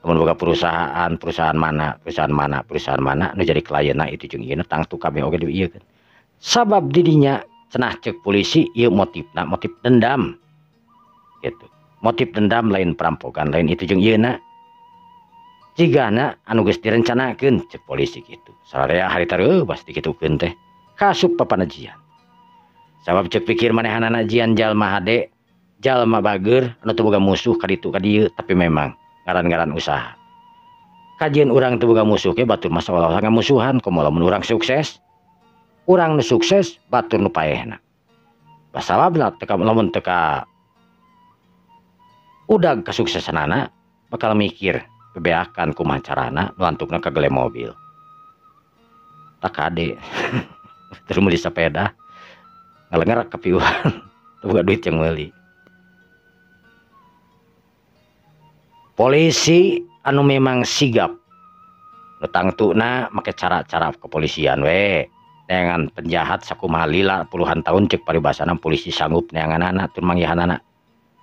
lamun boga perusahaan, perusahaan mana, perusahaan mana, perusahaan mana nu jadi klienna itu jeung ieu tangtu kabeh oge diieukeun. Sabab didinya cenah ceuk polisi ieu motifna motif dendam gitu. Motif dendam lain perampokan lain itu jeung ieuna. Jigana anu geus direncanakeun ceuk polisi gitu. Sararea harita reuwas dikitukeun teh kasup papana Jian. Sabab ceuk pikir manehanana Jian jalma hade, jalma bager anu teu boga musuh ka ditu ka dieu, tapi memang ngaran-ngaran usaha. Kajian urang teu boga musuh ge batur mah saolah-olah ngamusuhan komo lamun urang sukses. Urang nu sukses batur nu paehna. Basawabna teka lamun teka udag kesuksesanana bakal mikir bebeakan kumaha carana nu antukna kagele mobil. Tak kade. Terus meuli sepeda ngalenger kapiuhan teu boga duit yang meuli. Polisi anu memang sigap nu tangtuna make cara-cara kepolisian we. Neangan penjahat sakumaha lila puluhan tahun cek paribasana polisi sanggup neanganana tur manggihanana.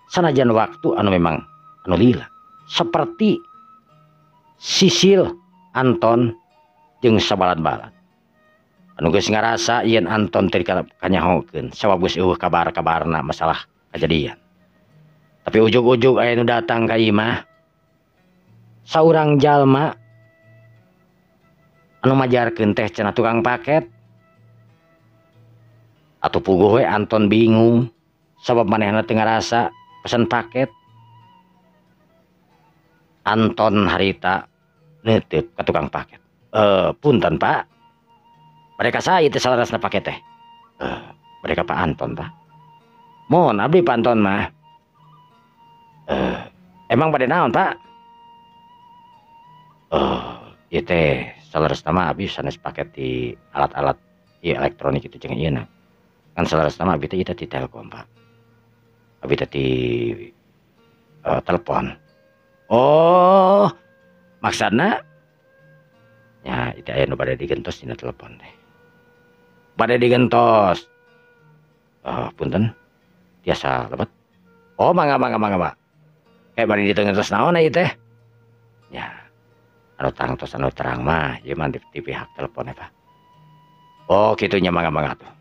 Sanajan waktu anu memang anu lila seperti Sisil Anton jeung sabalan-balan. Anu geus ngarasa yen Anton teh kanyahokeun sabab geus eueuh kabar-kabarna masalah kajadian. Tapi ujug-ujug aya nu datang ka imah saurang jalma anu majarkeun teh cenah tukang paket. Atuh puguh we Anton bingung sabab manehna teu ngarasa pesan paket. Anton harita neuteup ka tukang paket. Punten Pak. Mereka saya teh salarasna paket teh. Mereka Pak Anton Pak. Mohon abdi Pak Anton mah. Emang bade naon Pak? Ieu teh salarasna mah abdi sanes paket di alat-alat ieu elektronik itu jeung ieu na. Kan salarasna mah abdi teh ieu teh ti Telkom Pak. Abdi teh ti telepon. Oh, maksudna ya itu aya nu bade digentos dina telepon teh. Bade digentos. Punten. Tiasa lebet. Oh, mangga mangga mangga Pak. Kayak bade digentos naon ieu teh? Ya. Anu tangtos anu terang mah ieu mah di pihak telepon Pak. Oh, kitu nya mangga mangga tuh.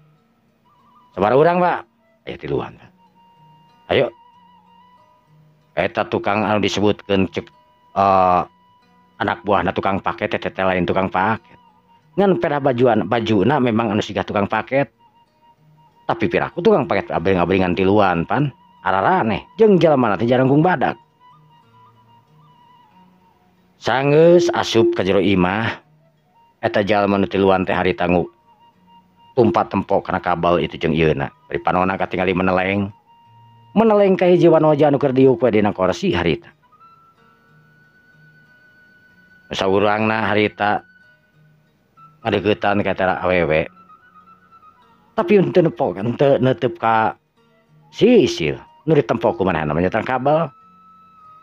Sabaraha urang Pak? Aya tiluan Pak. Ayo. Eta tukang anu disebutkeun cek anak buahna tukang paket teh teh lain tukang paket. Ngan pedah bajuan bajuna memang anu siga tukang paket. Tapi piraku tukang paket abring-abringan tiluan pan araraneh jeung jalma teh jarangkung badak. Sanggeus asup ka jero imah eta jalma nu tiluan teh harita tumpat tempo kana kabel itu jeung ieuna. Bari panona katingali meneleng. Meneleng ka hiji wanoja anu keur diuk we dina korsi harita. Saurangna harita ngadeuketan ka eta awewe. Tapi henteu nepo henteu neuteub ka Sisil nu ditempo ku manehna mah nyata kabel.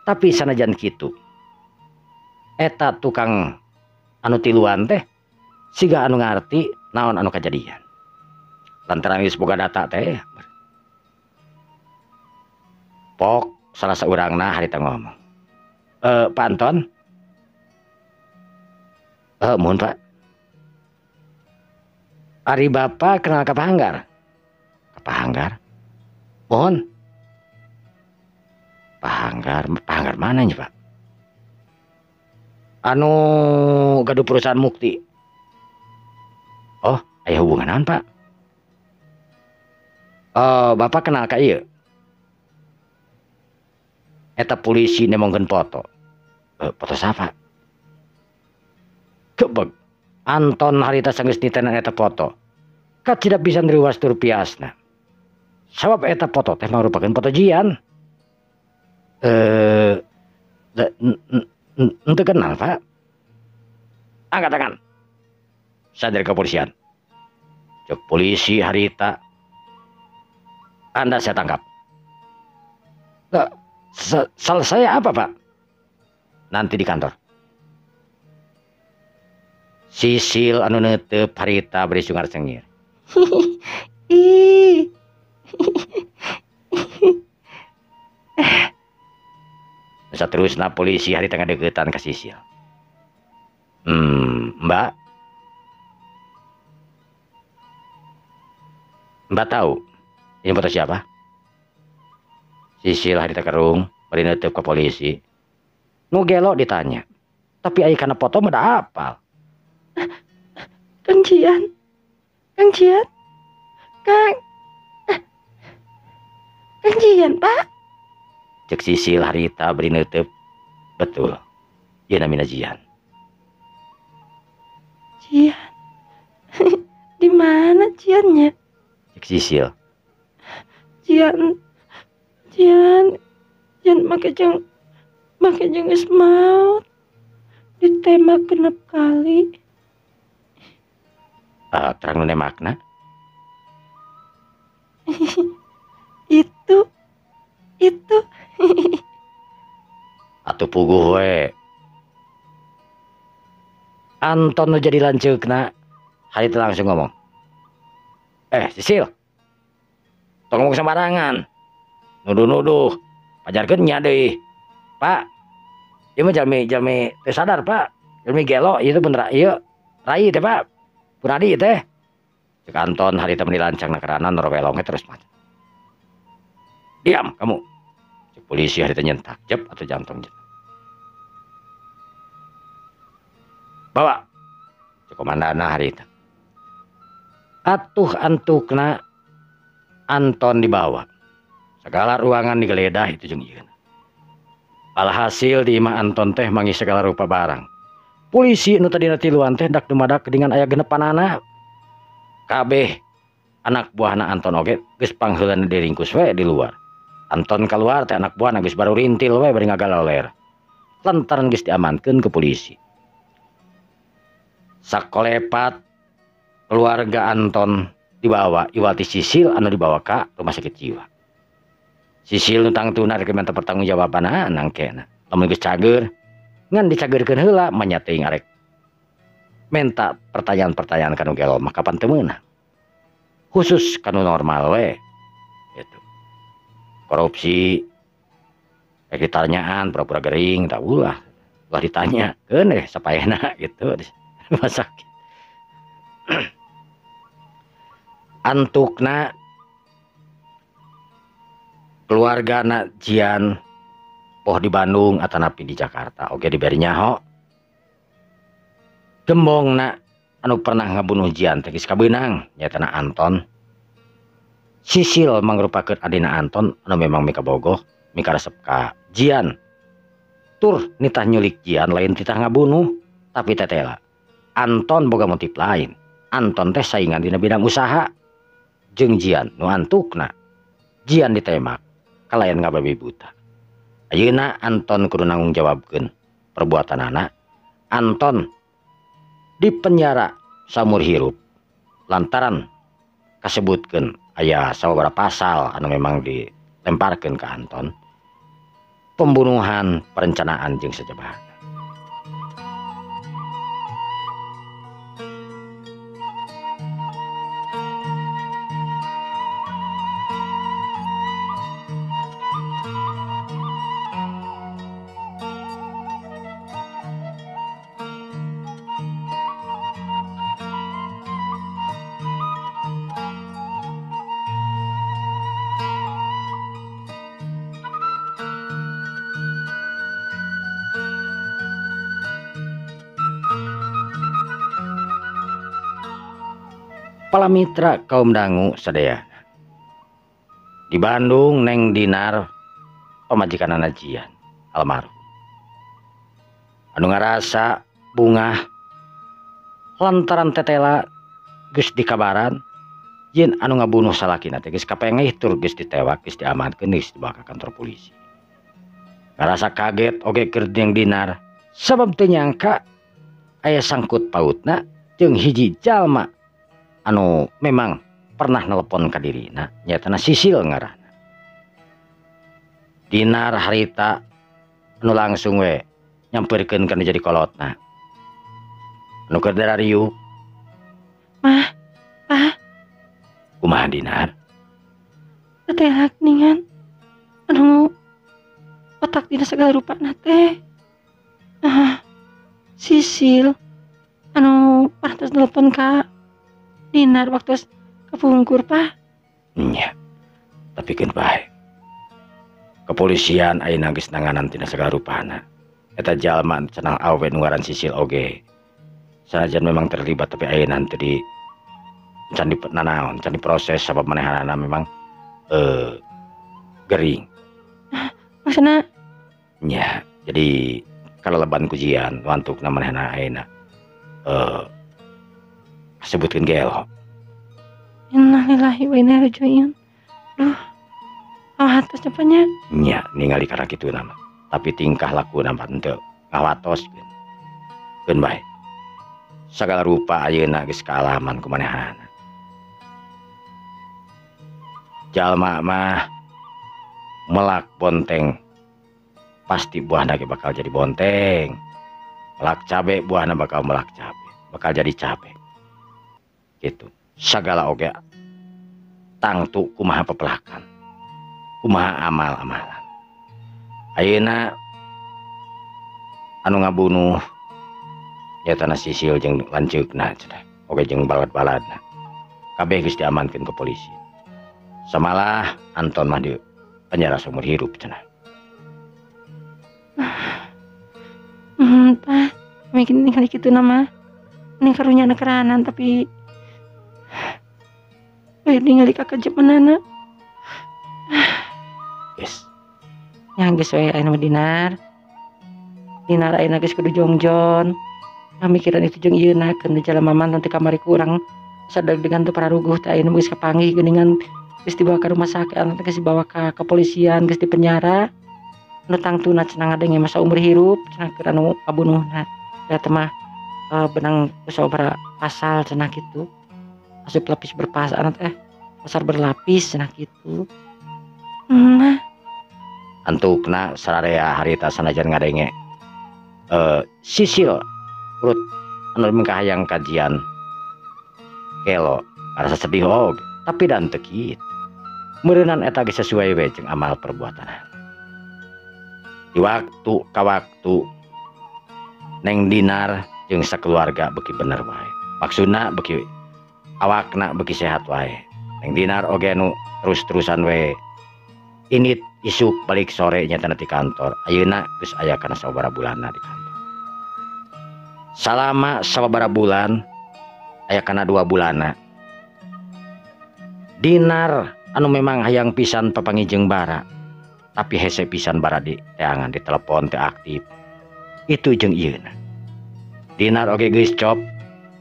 Tapi sanajan kitu eta tukang anu tiluan teh siga anu ngarti naon anu kajadian. Lantaran geus boga data teh. Pok salah saurangna harita ngomong. Pak Anton. Mohon Pak. Ari Bapak kenal ka Pak Hanggar? Ka Pak Hanggar? Mohon. Pak Hanggar, Pak Hanggar mana nya Pak? Anu gaduh perusahaan Mukti. Oh, aya hubungan naon Pak? Bapak kenal ka ieu? Eta polisi nemongkeun foto. Foto siapa? Kebeg. Anton harita sanggeus nitenan eta foto. Kacida pisan riwas tur piasna. Sabab eta foto teh mangrupakeun foto Jian. Henteu kenal Pak. Angkat tangan. Saya dari kepolisian. Cek polisi harita, Anda saya tangkap. Salah saya apa, Pak? Nanti di kantor. Sisil anu neuteup harita beri sungar cengir. Ih. Saterusna polisi harita ngadeukeutan ka Sisil. Mbak. Mbak tahu ini foto siapa? Sisil harita kerung bari neuteub ka polisi. Nu gelo ditanya. Tapi ai kana foto mah da apal. Kang Jian. Kang Jian. Kang Kang Jian, Pak. Cek Sisil harita bari neuteub. Betul. Ieu namina Jian. Jian. Di mana Jiannya? Cek Sisil. Jian. Jian. Jian make jeung geus maot. Ditembak 6 kali. Terang nu nembakna. Itu. Atuh puguh we. Anton nu jadi lanceukna harita langsung ngomong. Sisil. Tong ngomong sembarangan. Nuduh-nuduh. Pajarkeun nya deui. Pak. Ieu mah jalmi teu sadar, Pak. Jalmi gelo ieu teh bener ieu. Rai teh, Pak. Punadi teh. Cek Anton harita meni lancang na karana norowelongnya terus mah. Diam kamu. Cek polisi harita nyentak jep atau jantung jep. Bawa. Cek komandana harita. Atuh antukna Anton dibawa. Segala ruangan digeledah itu jeung ieu. Alhasil di imah Anton teh manggih segala rupa barang. Polisi nu tadina tiluan teh dak dumadak dengan aya genepanana. Kabeh anak buahna Anton oge geus pangheulana diringkus we di luar. Anton keluar teh anak buahna geus baru rintil we bari ngagaloler. Lantaran geus diamankeun ke polisi. Sakolepat keluarga Anton dibawa iwati Sisil anu dibawa ka rumah sakit jiwa. Sisil nu tangtuna rek minta pertanggungjawabanna nangkena. Lamun geus cager ngan dicagerkeun heula mah nya teuing arek minta pertanyaan-pertanyaan kanu gelo mah kapan teu meunang. Khusus kanu normal we gitu. Korupsi rek ditanyaan pura-pura gering tah ulah. Ulah ditanyakeun deh sapaehna gitu. Rumah sakit. Antukna keluarga na Jian poh di Bandung atanapi di Jakarta oge diberi nyaho. Gembong na anu pernah ngabunuh Jian teh geus kabeunang nyaeta na Anton. Sisil mangrupakeun adina Anton anu memang mikabogoh mikaresep ka Jian. Tur nitah nyulik Jian lain titah ngabunuh tapi tetela. Anton boga motif lain. Anton teh saingan dina bidang usaha jeung Jian nu antukna. Jian ditembak kalayan ngababi buta. Ayeuna Anton kudu nanggung jawabkeun perbuatanana. Anton dipenjara saumur hirup lantaran kasebutkeun aya sababaraha pasal anu memang dilemparkeun ka Anton. Pembunuhan, perencanaan jeung sajabahana. Palamitra kaum dangu sadayana. Di Bandung Neng Dinar pamajikanana Jian almarhum. Anu ngarasa bungah lantaran tetela geus dikabaran yen anu ngabunuh salakina teh geus kapengih tur geus ditewak geus diamankeun geus dibawa ka kantor polisi. Ngarasa kaget oge keur Neng Dinar sabab teu nyangka aya sangkut pautna Jeung hiji jalma anu memang pernah nelpon ka dirina nyaetana Sisil ngaranna. Dinar harita anu langsung we nyamperkeun kana jadi kolotna. Anu keur darariuk. Mah, Pak. Kumaha Dinar? Tetelak ningan anu otak dina segala rupana teh. Ah, Sisil anu parantos telepon ka Dinar waktu kapungkur, Pak. Nya. Tapi keun bae. Kepolisian ayeuna geus nanganan tina segala rupana. Eta jalma cenah awe nu ngaran Sisil oge. Sanajan memang terlibat tapi ayeuna teu di can di nanaon, can diproses sabab manehanana memang gering. Maksudna? Nya, jadi kaleleban kujian wantukna manehna ayeuna kasebutkeun gelo. Innalillahi wa inna ilaihi raji'un. Duh. Ngawatos nya nya. Nya, ningali kana kitu mah. Tapi tingkah lakuna mah henteu ngawatos keun. Keun bae. Sagala rupa ayeuna geus kaalaman ku manehanana. Jalma mah melak bonteng pasti buahna ge bakal jadi bonteng. Melak cabe buahna bakal melak cabe, bakal jadi cabe. Gitu. Sagala oge tangtu kumaha pepelakan, kumaha amal-amalan. Ayeuna anu ngabunuh nyaetana Sisil jeung lanceukna cenah, oge jeung balad-baladna. Kabeh geus diamankeun ku polisi. Samalah Anton mah di penjara seumur hirup cenah. Tah, mikir ningali kitu nama. Ning karunya keranan tapi ningali kakejemanana. Geus. Nya geus we ayeuna mah Dinar. Dinar ayeuna geus kudu jongjon. Pamikiran itu jeung ieu na keun jalma mantan teh kamari ku urang sadar dengan teu pararuguh teh ayeuna geus kapanggih geuningan geus dibawa ka rumah sakit, anu teh geus dibawa ka kepolisian, geus dipenjara. Anu tangtuna cenah ngadenge masa umur hirup cenah keur anu ngabunuhna. Eta mah benang ku sababaraha pasal cenah kitu. Asup lapis berpas anu teh pasar berlapis cenah kitu. Nah, antukna sararea harita sanajan ngadenge Sisil urut anu mengkahayang kajian kelo ngarasa sedih oge tapi dan teu kitu. Meureunan eta geus sesuai we jeung amal perbuatanana. Di waktu ka waktu Neng Dinar jeung sakeluarga beuki bener wae. Maksudna beuki awakna beuki sehat wae. Neng Dinar oge nu terus-terusan we init isuk balik sore nyatana ti kantor. Ayeuna geus aya kana sababaraha bulanna di kantor. Salama sababaraha bulan aya kana 2 bulanna. Dinar anu memang hayang pisan papanggih jeung bara, tapi hese pisan bara di teangan di telepon teu aktif. Itu jeung ieuna. Dinar oge geus cop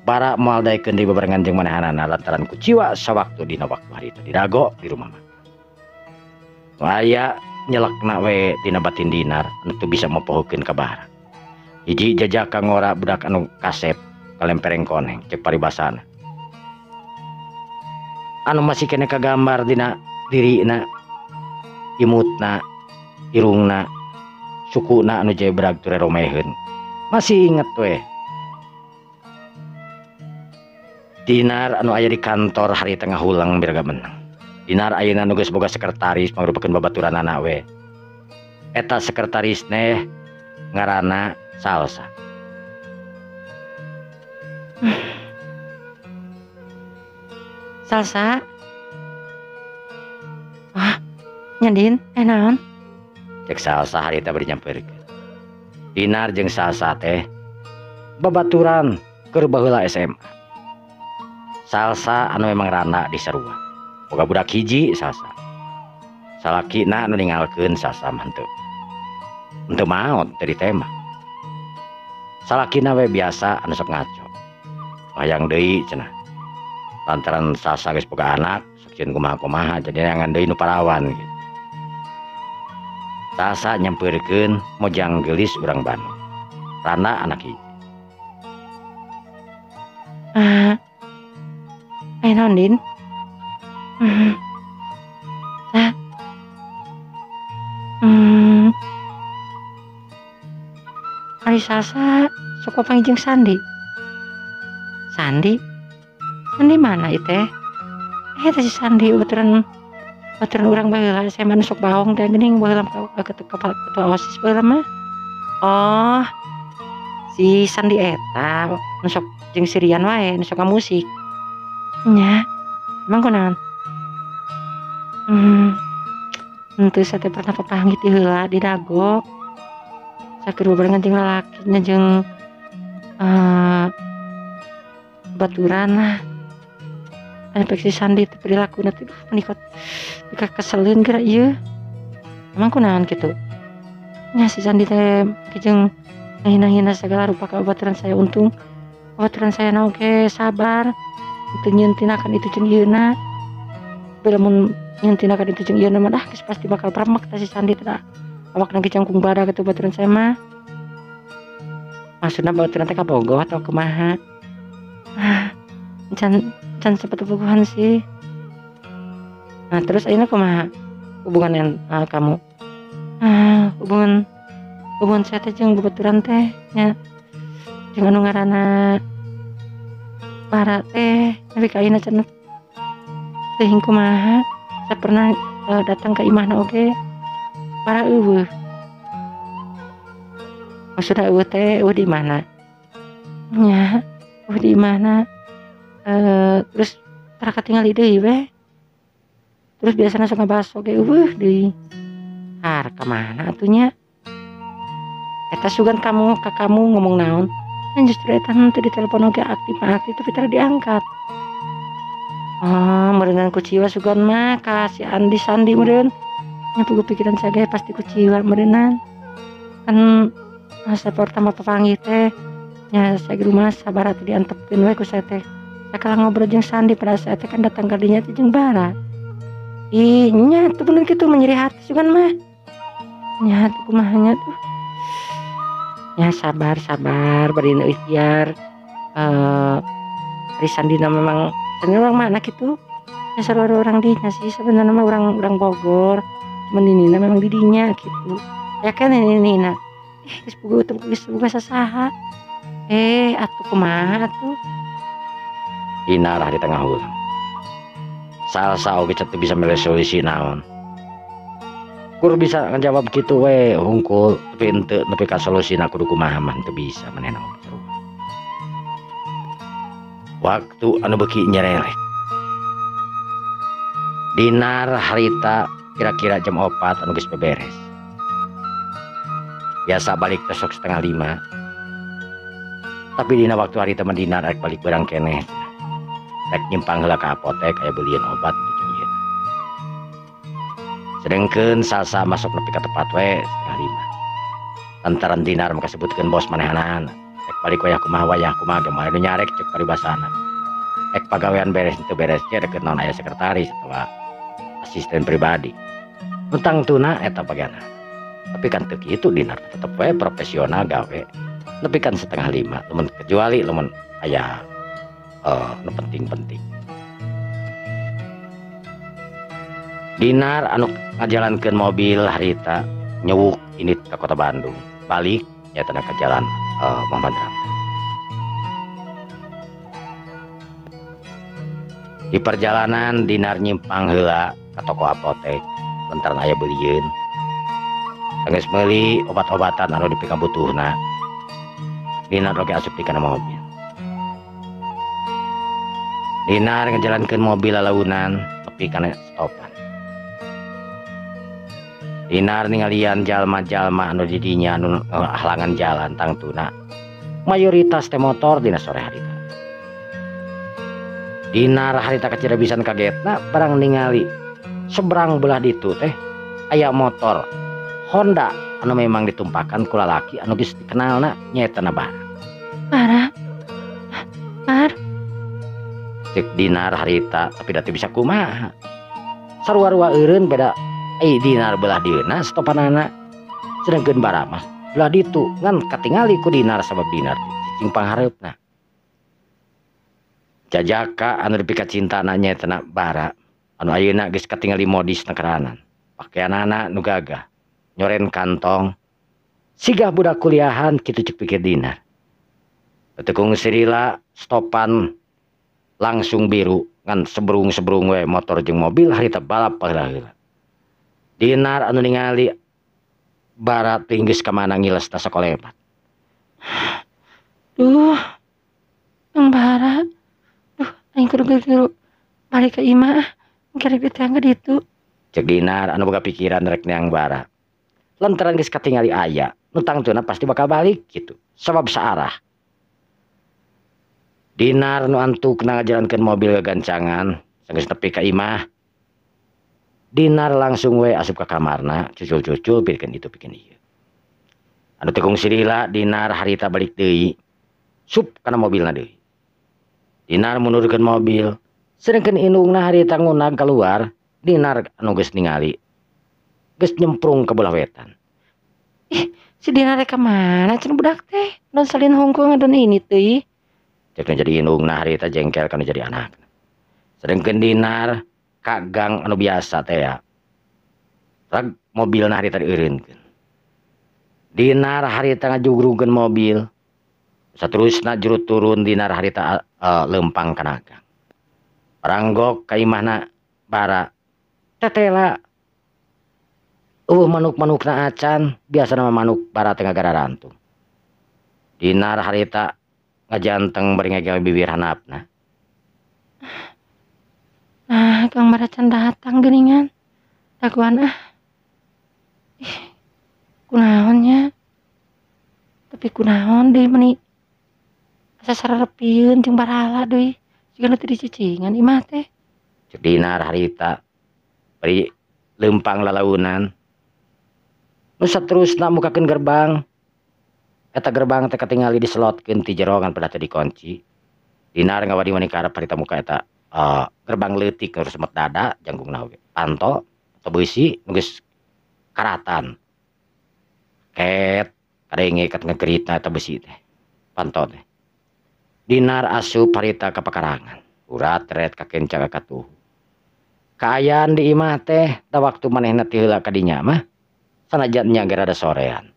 bara moal daekeun deui bebarengan jeung manehanana lantaran kuciwa sawaktu dina waktu harita dirago di rumah makan. Aya nyelekna we dina batin Dinar anu teu bisa mopohokeun ka bara. Hiji jajaka ngora budak anu kasep kalempereng koneng cek paribasana. Anu masih kene kagambar dina dirina, imutna, irungna, sukuna anu jebrag ture romeheun. Masih inget we. Dinar anu aya di kantor hari tengah hulang biraga menang. Dinar ayeuna nu geus boga sekretaris mangrupakeun babaturanana we. Eta sekretaris neh ngaranna Salsa. Salsa. Wah, nyandin, naon? Cek Salsa harita bari nyamperkeun. Dinar jeung Salsa teh babaturan keur baheula SMA. Salsa anu memang randa di sarua. Boga budak hiji Salsa. Salakina anu ninggalkeun Salsa mah henteu. Henteu maot teu ditema. Salakina we biasa anu sok ngaco. Hayang deui cenah. Lantaran Salsa geus boga anak, sok sieun kumaha-kumaha jadi neangan deui nu parawan gitu. Salsa nyampeurkeun mojang geulis urang Bandung. Randa anak hiji. Aya naon Din? Nah. Ari Salsa sok papanggih jeung Sandi. Sandi? Sandi mana ieu teh? Teh si Sandi baturan urang baheula saya mah sok baong teh geuning baheula ketua OSIS baheula mah. Oh. Si Sandi eta nu sok jeung si Rian wae nu sok ngamusik. Nya. Emang kunaon? Henteu saya teh pernah papanggih ti heula di Dago. Sakur barengan jeung lalaki nya jeung baturan lah. Efek si Sandi teh perilakuna teh duh menikot dikakeseleun geura ieu. Emang kunaon kitu? Nya si Sandi teh jeung ngahina-hina segala rupa ka baturan saya, untung baturan saya na oge sabar teu nyieun tinakan itu jeung ieuna. Tapi lamun nyieun tinakan itu jeung ieuna mah dah geus pasti bakal premek tah si Sandi teh da. Awakna ge jangkung badak kitu baturan saya mah. Maksudna baturan teh kabogoh atau kumaha? Can sempat bobogohan sih. Nah, terus ayeuna kumaha hubungan yang kamu? Hubungan saya teh jeung babaturan teh nya jeung anu ngaranna Bara teh nepi ka ayeuna cenah teuing kumaha. Saya pernah datang ke imahna oge Bara eueuh. Maksudna eueuh teh eueuh di mana? Nya, eueuh di imahna. Terus tara katingali deui we. Terus biasana sok ngabaso ge eueuh deui. Har ka mana atuh nya? Eta sugan kamu ka kamu ngomong naon? Kan justru eta henteu ditelepon oge aktif tapi tara diangkat. Oh, meureunnan kuciwa sugan mah ka si Andi Sandi meureun. Nya puguh pikiran saya ge pasti kuciwa meureunnan. Kan masa pertama papanggih teh nya saya di rumah sabar atuh diantepkeun we ku saya teh. Sakala ngobrol jeung Sandi pada saat teh kan datang ka dinya teh jeung Bara. Ih, nya tuh bener kitu menyeri hati sugan mah. Nya tuh kumaha nya tuh. Ya sabar bari nu ikhtiar. Ari Sandina memang sebenarnya orang mana gitu. Ya sarua orang dinya sih sebenarnya mah orang Bogor. Cuman dinina memang di dinya gitu. Ya kan nina. Geus boga geus boga sasaha. Atuh kumaha atuh. Dinar di tengah ulang. Salsa oge teu bisa mere solusi naon. Kur bisa ngejawab kitu we hungkul tapi henteu nepi ka solusina kudu kumaha mah teu bisa manehna oge. Waktu anu beuki nyerelek. Dinar harita kira-kira jam 4 anu geus beberes. Biasa balik teh sok 4:30. Tapi dina waktu harita mah Dinar rek balik beurang keneh. Rek nyimpang heula ka apotek aya belian obat gitu jeung ieu. Sedengkeun Salsa masuk nepi ka tempat we 4:30. Lantaran Dinar mah kasebutkeun bos manehanana. Rek balik wayah kumaha ge moal nu nyarek cek paribasana. Rek pagawean beres teu beres ge rek naon aya sekretaris atawa asisten pribadi. Tentang tuna eta bagianna. Tapi kan teu kitu Dinar tetep we profesional gawe. Nepi kan 4:30 lamun kecuali lamun aya nu penting-penting. Dinar anu ngajalankeun mobil harita nyewuk ini ke kota Bandung. Balik nyatana ke jalan Muhammad Ramdan. Di perjalanan Dinar nyimpang heula ka toko apotek lantaran aya belieun. Geus meuli obat-obatan anu dipikabutuhna. Dinar oge asup di kana mobil. Dinar ngajalankeun mobil lalaunan tepi kana stopan. Dinar ningalian jalma-jalma anu di dinya anu halangan jalan tangtuna. Mayoritas teh motor dina sore harita. Dinar harita kacida pisan kagetna barang ningali seberang belah ditu teh aya motor Honda anu memang ditumpakan ku lalaki anu geus dikenalna nyaeta na Bara. Bara. Bar. Cek Dinar harita tapi da teu bisa kumaha. Sarua-rua eureun beda Dinar belah dieuna stopanana sedengkeun Bara mah belah ditu ngan katingali ku Dinar sabab Dinar cicing panghareupna. Jajaka anu dipikacintana nyaeta Bara anu ayeuna geus katingali modis nakeranan. Pakaianana nu gagah, nyoren kantong, sigah budak kuliahan kitu cek pikir Dinar. Teu kungsi lila stopan langsung biru ngan sebrung-sebrung we motor jeung mobil harita balap paheula-heula. Dinar anu ningali Bara teh geus ka mana ngilesna sakolebat. Duh, Kang Bara. Duh, aing kudu buru balik ka imah. Engke rek diteang ka ditu. Cek Dinar anu boga pikiran rek neang Bara. Lantaran geus katingali aya, nu tangtuna pasti bakal balik kitu. Sabab saarah. Dinar nu antukna ngajalankeun mobil gagancangan, sanggeus nepi ka imah. Dinar langsung we asup ka kamarna, cucul-cucul pikeun itu pikeun ieu. Anu teu kungsi lila Dinar harita balik deui, sup kana mobilna deui. Dinar mundurkeun mobil, sedengkeun indungna harita ngunag keluar, Dinar anu geus ningali geus nyemprung ka belah wetan. Ih, si Dinar rek ka mana cenah budak teh? Non salin hungkul ngadon ini teuy. Cek nu jadi indungna harita jengkel kana jadi anak. Sedengkeun Dinar ka gang anu biasa teh ya. Rag mobilna harita dieureunkeun. Dinar harita ngajugrugeun mobil. Saterusna juru turun Dinar harita lempang kana gang. Paranggok ka imahna Bara. Tetela. Eueuh manuk-manukna acan, biasana mah manuk Bara teh ngagararantung. Dinar harita ngajanteng bari ngegel bibir handapna. Nah, Kang Bara can datang geuningan. Dagoan ah. Ih, kunaon nya? Tapi kunaon deui meuni asa sararepieun jeung barala deui. Siga nu teu dicicingan imah teh. Cek Dinar harita bari leumpang lalaunan. Nu saterusna mukakeun gerbang. Eta gerbang teh katingali diselotkeun ti jero ngan pada teu dikunci. Dinar ngawadi-wani karep harita muka eta gerbang leutik nu semet dada janggungna oge. Panto atau beusi nu geus karatan. Ket kadenge kat ngegeritna eta beusi teh. Panto teh. Dinar asup harita ka pakarangan. Urat ret kakenca katuhu. Kaayaan di imah teh da waktu manehna ti heula ka dinya mah sanajan nya ge rada sorean.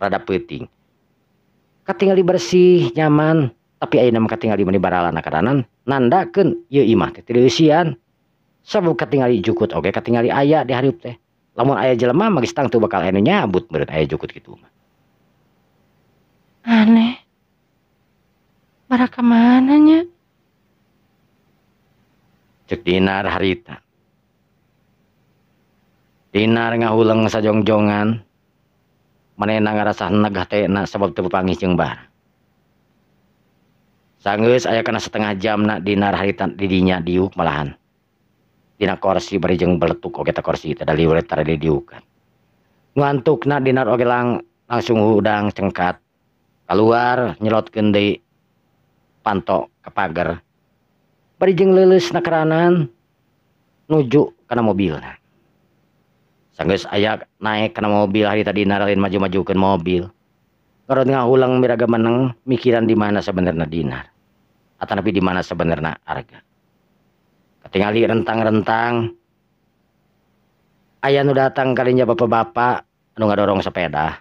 Rada peuting. Katingali bersih, nyaman, tapi ayeuna mah katingali meuni baralana karanan nandakeun ieu imah teh teu dieusian. Sabab katingali jukut oge katingali aya di hareup teh. Lamun aya jelema mah geus tangtu bakal aya nu nyabut meureun aya jukut kitu mah. Aneh. Bara ka mana nya? Cek Dinar harita. Dinar ngahuleng sajongjongan. Manehna ngarasa heneg hatena sabab teu papanggih jeung Bara. Sanggeus aya kana setengah jamna Dinar harita di dinya diuk malahan. Dina korsi bari jeung beletuk oge ta korsi teh da liwet tara didiukan. Ngantukna Dinar oge langsung hudang cengkat. Kaluar nyelotkeun deui panto ka pager. Bari jeung leuleus nakeranan nuju kana mobilna. Sanggeus aya naek kana mobil harita Dinar lain maju-majukeun mobil. Ngarot ngahuleng miraga meneng mikiran di mana sabenerna Dinar. Atanapi di mana sabenerna Arga. Katingali rentang-rentang aya nu datang kalinya bapak-bapak anu ngadorong sepeda.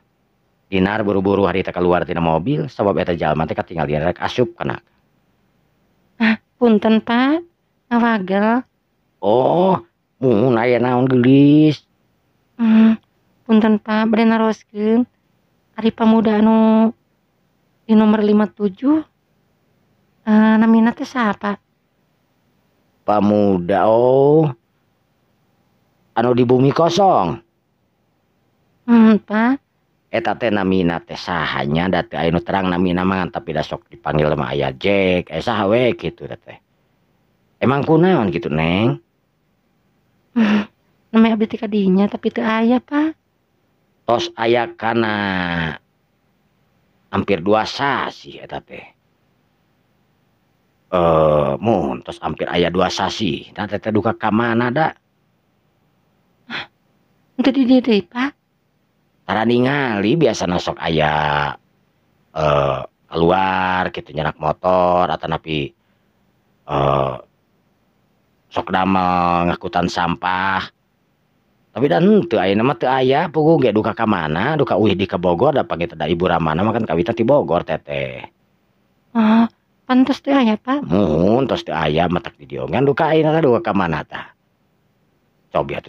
Dinar buru-buru harita keluar tina mobil sabab eta jalma teh katingali rek asup kana. Ah, punten Pak, ngawagel. Oh, mun aya naon geulis. Punten Pak, bade naroskeun. Ari pamuda anu di nomor 57 namina teh saha Pak? Pamuda oh. Anu di bumi kosong. Pak. Eta teh namina teh saha nya da teu aya nu terang namina mah tapi da sok dipanggil mah aya Jack, aya saha we kitu da teh. Emang kunaon kitu Neng? Namanya abdi teh kadinya tapi teu aya Pak. Tos aya kana hampir 2 sasih eta teh. Mun tos hampir aya 2 sasih. Nah teh duka ka mana da? Henteu di dieu deui Pak. Tara ningali biasana sok aya keluar kitu nyerak motor atanapi Sok damel ngakutan sampah. Tapi dan henteu ayeuna mah teu aya puguh ge duka ka mana, duka uih di ka Bogor da panggih teh da Ibu Ramana mah kan kawitna ti Bogor teteh. Oh, pantes teu aya, Pak. Muhun tos teu aya matak di dieu ngan duka ayeuna teh duka ka mana tah. Cobi atuh.